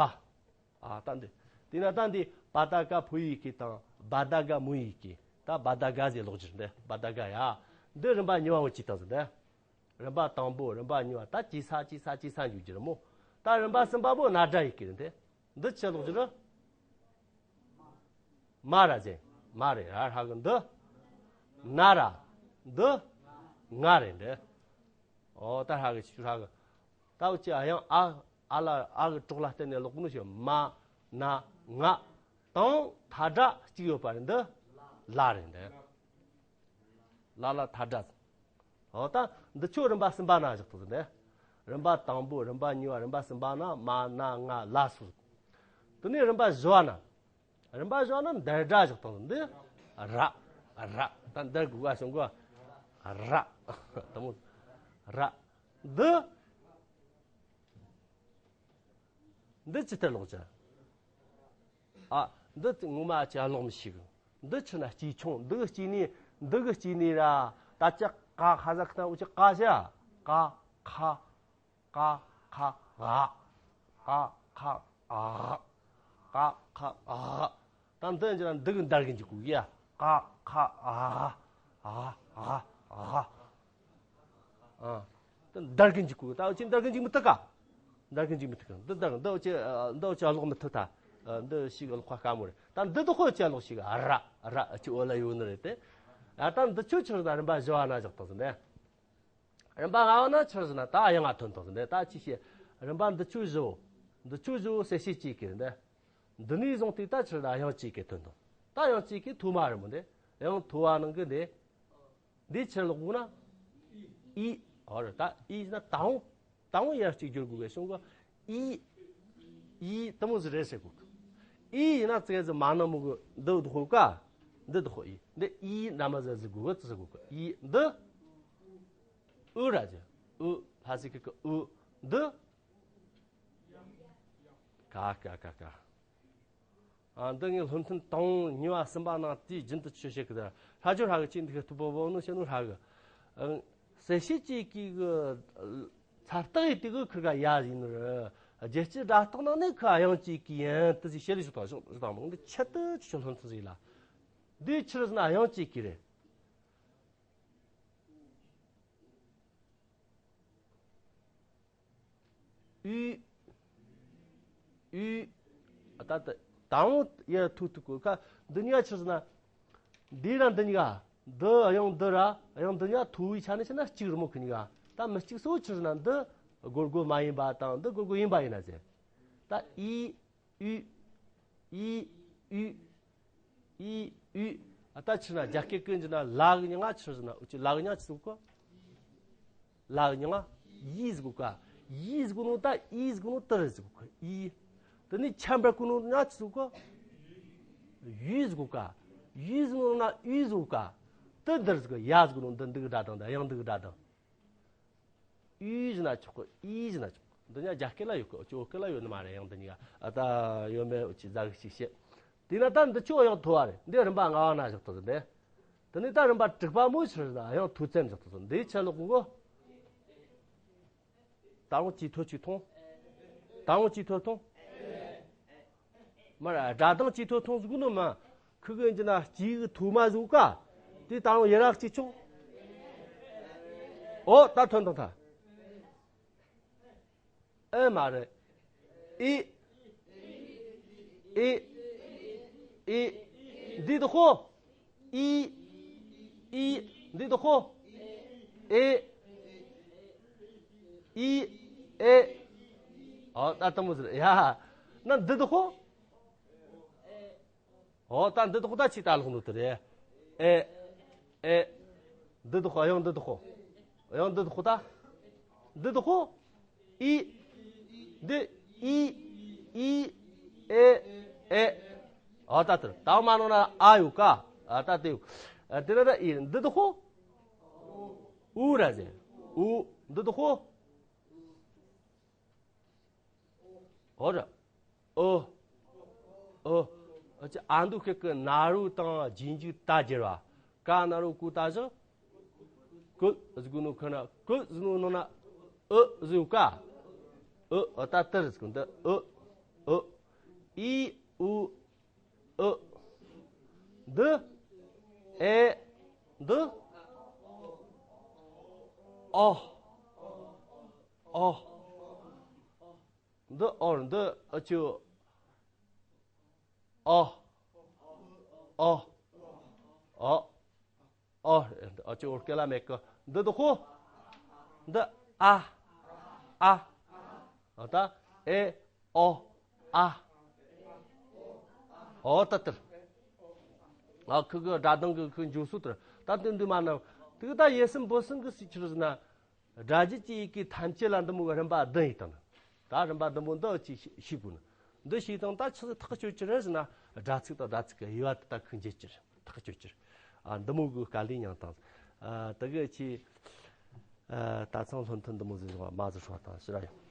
ཨ་ད་འདི། དེ་ན་ད་འདི་པ་ད་ཀ་ཕོ་ཡི་གེ་དང་བ་ད་ག་མོ་ཡི་གེ་ད་བ་ད་ག་ཟེར་ལོག་ཅིག་འདི་བ་ད་ག་ཡ། འདི་རིམ་པ་གཉིས་པ་བོ་ཅིག་དང་ཟེར་འདི། རིམ་པ་དང་པོ་རིམ་པ་གཉིས་པ་ད་ཅི་ས་ཅི་ས་ཅི་ས་འཇུག་རྒྱུ་རེད་མོ། ད་རིམ་པ་གསུམ་པ་བོ་ན་སྒྲ་ཡི་གེ་རེད་འདི། འདི་ཆེ་ལོག་ཅིག་རེད། མ་ར་ཟེར། མ་རེད་ར་ཧ་གི་འདི། ན་ར། འདི། ང་རེད་འདི། ཨོ་ད་ཧྲ་གི་ཆུ་ཧྲ་གི། ད་འུ་ཅི་ཨ་ཡང་ཨ་ཨ་ལ་ཨ་གི་གྲོགས་ལ་བརྟེན་ནས་ཀློག་ནོ་ཞེས་མ་ན་ང་། དང་མཐའ་སྒྲ་གཅིག་ཡོད་པ་རེད་འདི། ལ་རེད་འདི། ལ་ལ་མཐའ་སྒྲ། ཨོ་ད་འདི་ཆོ་རིམ་པ་གསུམ་པ་ན་བཞག་ཏུ་འདི། རིམ་པ་དང་པོ་རིམ་པ་གཉིས་པ་རིམ་པ་གསུམ་པ་ན་མ་ན་ང་ལ་སོགས། དེ་ནས་རིམ་པ་བཞི་བ་ན། རིམ་པ་བཞི་བ་ན་འདི་སྒྲ་བཞག་སྟངས་འདི། ར། ར། ད་འདི་དགུ་བ་བྱུང་གོ། ར། དེ་མོ། ར། འདི། འདི་ཅི་ལྟར་ཀློག་ཅི། ཨ། འདི་ངོ་མ་ཅི་ཀློག་མི་ཤེས་གི། འདི་ཆི་ན་སྐྱིད་ཆུང་འདི་གི་སྐྱིད་ནི་འདི་གི་སྐྱིད་ནི་ར། ད་ཅི་ཀ་ཁ་ཟ་ཁི་ན་འུ་ཅི་ཀ་ཤ། ཀ་ཁ། ཀ་ཁ་འ། ཀ་ཁ་འ། ཀ་ཁ་འ། ད་འདི་འཇི་ན་འདི་གི་འདར་གི་འཇུག་གི་ཡ། ཀ་ཁ་འ། འ། འ། འ། ཨ། ད་འདར་གི་འཇུག་གི། ད་འུ་ཅི་འདར་གི་འཇུག་མི་ཐུབ་ཀ། འདར་གི་འཇུག་མི་ཐུབ་ཀ། འདི་འདར་འདི་འུ་ཅི་འདི་འུ་ཅི་ཀློག་མི་ཐུབ་ད། འདི་ཞིག་ཀློག་ཁ་དཀའ་མོ་རེད། ད་འདི་དོ་ཁོ་ཅི་ཀློག་ཞིག་ཨ་ར་ཨ་ར་ཅི་འོ་ལ་ཡོད་ནི་རེད་དེ། ཨ་ད་འདི་ཆོ་ཆི་རེད་ད་རིམ་པ་བཞི་བ་ན་བཞག་ཏོ་ཟིན་ནས། རིམ་པ་ལྔ་བ་ན་ཆི་ཟེར་ན་ད་ཡང་ང་ཐོན་ཐོག་ཟེར་ནས་ད་ཅི་བཤད། རིམ་པ་འདི་ཆོས་བཞི་བོ། འདི་ཆོས་བཞི་བོ་གསལ་བྱེད་ཀྱི་ཀྱི་འདི། འདི་ནས་བཟུང་སྟེ་ད་ཕྱིར་ད་དབྱངས་ཅིག་གི་ཐོན་ཐོག་ད་དབྱངས་ཅིག་གི་ཐོག་མ་རེད་མོ་འདི། ཡང་ཐོག་བ་ནང་གི་འདི། འདི་ཕྱིར་ལོག་དགོས་ན། ཨི། ཨོ་རེད་ད་ཨི་ཟེར་ན་དང་། དང་ཡར་གཅིག་བསྒྱུར་དགོས་པའི་གཞུང་གི་ཨི། ཨི་དེ་མོ་ཟིག་རེད་ཟེར་དགོས་གི། ཨི་ཡིན་ན་ཙེ་ཟི་མ་ན་མོ་གི་འདི་དོ་ཧོ་ཀ། འདི་དོ་ཧོ་ཨི། འདི་ཨི་ན་མ་ཟ་ཟི་དགོས་གི་ཙི་ཟི་དགོས་གི་ཨི་འདི། ཨུ་ར་ཇི། ཨུ། ལྷ་སི་ཁི་ཀི་ཨུ། འདི། ཀ་ཀ་ཀ་ཀ། ཨ་འདི་ངས་སློབ་ཚན་དང་གཉིས་པ་གསུམ་པ་ནང་དུས་རྒྱུན་དུ་ཆོས་བཤད་ཀྱི་དེ་ཧྲ་ཇོ་ཧྲ་གི་ཅི་འདི་གི་ཐུབ་པོ་བོ་ནོ་བཤད་ནོ་ཧྲ་གི། ཨང་། གསལ་བྱེད་ཅིག་གི་གི་ཚ་རྟགས་ཡི་དེ་གི་ཁི་ག་ཡ་ཡིན་ནོ་རེད། རྒྱལ་སྤྱི་སྒྲ་རྟགས་ནང་ནས་ཁི་དབྱངས་ཅིག་གི་ཡན་དུ་ཞིག་བཤད་ལས་ཞུ་དང་ཞུ་དང་མང་འདི་ཆེད་དུ་ཆོས་སློབ་ཚན་ཟིག་ལ། འདི་ཕྱིར་ཟིན་ན་དབྱངས་ཅིག་གི་རེད། ཨུ། ཨུ། ད་ད་དང་ཡ་ཐུག་ཐུག་གོ་ཁ་འདི་གཉིས་ཆི་ཟེར་ན། འདི་ར་འདི་གཉིས་ཀ་འདི་དབྱངས་འདི་ར་དབྱངས་འདི་གཉིས་ཐུག་པའི་ཆ་ནས་བཤད་ན་གཅིག་རི་མོ་ཁི་གཉིས་ཀ་ད་མི་གཅིག་སོ་ཆི་ཟེར་ན་འདི་སྒོར་སྒོར་མ་ཡིན་པ་དང་འདི་སྒོར་སྒོར་ཡིན་པ་ཡིན་ན་ཟེར། ད་ཨི། ཨུ། ཨི། ཨུ། ཨི། ཨུ། ཨ་ད་ཕྱིར་ན་རྒྱ་སྐད་ཀུན་གྱི་ན་ལ་གི་མྱིང་ང་ཕྱིར་ཟེར་ན་འུ་ཅི་ལ་གི་མྱིང་ང་ཅི་ཟེར་གོ། ལ་གི་མྱིང་ང་ཡི་ཟེར་གོ་ཀ། ཡི་ཟེར་གོ་ནོ་ད་ཨི་ཟེར་གོ་ནོ་ཏི་རེད་ཟེར་གོ་ཀ་ཡི། དེ་ནས་ཆམ་པ་གོ་ནོ་མྱིང་ང་ཅི་ཟེར་གོ། ཡུ་ཟེར་གོ་ཀ། ཡུ་ཟེར་ནོ་ན་ཨུ་ཟེར་གོ་ཀ། ཏི་འདིར་ཟེར་གོ་ཡ་ཟེར་གོ་ནོ་འདི་འདི་གི་སྒྲ་དང་འདི་དབྱངས་འདི་གི་སྒྲ་དང་། ཨུ་ཟེར་ན་ཆོག་གི། ཨི་ཟེར་ན་ཆོག་གི། འདི་ཉ་རྒྱ་སྐད་ལ་ཡོད་གི། ཨོ་ཅོ་བོད་སྐད་ལ་ཡོད་ནི་མ་རེད། ཡང་འདི་གཉིས་ཀ་ཨ་ད་ཡོད་མེད་ཨོ་ཅི་ཟ་གི་ཞིག་བཤད། དེས་ན་ད་འདི་ཆོ་ཡང་ཐོ་བ་རེད། འདི་རིམ་པ་ལྔ་བ་ན་བཞག་ཐོ་ཟེར་འདི། དེ་ནས་ད་རིམ་པ་དྲུག་པ་མོ་ཕྱིར་ཟེར་ན་ཡང་ཐོ་ཙམ་བཞག་ཐོ་ཟེར་འདི་ཆ་ལོག་གོ། ད་རུང་ཅི་ཐོ་ཅི་ཐོང་། ད་རུང་ཅི་ཐོ་ཐོང་། མར་སྒྲ་གདངས་ཅི་ཐོ་ཐོང་ཟུག་ནོ་མ། ཁུ་གི་འཇི་ན་ཅི་གི་ཐུ་མ་ཟུག་ཀ། དེ་ད་རུང་ཡི་རག་ཅི་ཆུང་། ཨོ་ད་ཐོན་དང་ཐ། ཨེ་མ་རེད། ཨི། ཨི། ཨི། འདི་དུ་ཧོ། ཨི། ཨི། འདི་དུ་ཧོ། ཨེ། ཨི། ཨེ། ཨོ་ད་ལྟ་མོ་ཟེར་ཡ། ན་འདི་དུ་ཧོ། ཨོ་ད་འདི་དུ་ཧོ་ད་ཅི་ད་ལོག་ནོ་དེ་རེད། ཨེ། ཨེ། འདི་དུ་ཧོ་ཡང་འདི་དུ་ཧོ། ཡང་འདི་དུ་ཧོ་ད། འདི་དུ་ཧོ། ཨི། འདི། ཨི། ཨི། ཨེ། ཨེ། ཨོ་ད་དེར་དང་མ་ནོ་ན་ཨ་ཡོད་ཀ། ཨ་ད་དེ་ཡོད། ཨ་དེ་ན་ད་ཨི་འདི་དུ་ཧོ། ཨུ་ར་ཟེ། ཨུ། འདི་དུ་ཧོ། ཨོ་ར། ཨོ། ཨོ། ཨ་ཅི་ཨ་འདུ་ཁེ་ཀི་ན་རུ་དང་རྗེས་འཇུག་ད་རྒྱལ་བ། ཀ་ན་རོ་ཀུ་ད་བཞག་ཀུ་ཟུག་ནོ་ཁ་ན་ཀུ་ཟུག་ནོ་ན་ཨུ་ཟུག་ཀ། ཨུ་ཨ་ད་ཏི་རི་ཟུག་འདི་ཨུ། ཨུ། ཨི་ཨུ། ཨུ། འདི། ཨེ། འདི། ཨོ། ཨོ། འདི་ཨོ་འདི་ཨ་ཅོ། ཨོ། ཨོ། ཨོ། ཨོ། ཨོ་ཅོ་ཨོ་སྐད་ལ་མེད་གི། འདི་དོ་ཁོ། འདི་ཨ། ཨ། ཨ་ད། ཨེ། ཨོ། ཨ། ཨོ་ད་དེར། ཨ་ཁུ་གི་སྒྲ་གདངས་གི་ཁུ་འཇུག་སུ་དེར། ད་དེ་འདུས་མ་ནམ། དེ་གི་ད་ཡེ་སྲིད་འབུ་སྲིན་གི་སྲིད་ཕྱིར་ཟིན་ན། སྒྲ་བརྗོད་ཀྱི་ཡི་གེ་ཐམས་ཅད་ལ་འདི་མོ་གི་རིམ་པ་བདུན་ཡིན་དང་། ད་རིམ་པ་འདི་མོ་འདི་ཅི་ཤེས་དགོས་ན། འདི་ཤེས་དང་ད་ཆི་ཐག་གཅོད་ཀྱི་རེད་ཟེར་ན། སྒྲ་ཚིག་དང་སྒྲ་ཚིག་གི་དབྱེ་བ་དེ་ད་ཁུ་འབྱེད་ཀྱི་རེད། ཐག་གཅོད་ཀྱི་རེད། ཨ་འདི་མོ་གི་དཀའ་ལས་མྱངས་དང་། ཨ་དེ་གི་ཆི། ཨ་ད་ཚང་བློ་མཐུན་འདི་མོ་ཟིག་བཟུང་བ་མ་ཟིག་ཧྲོ་དང་ཕྱི་ར་ཡོང་།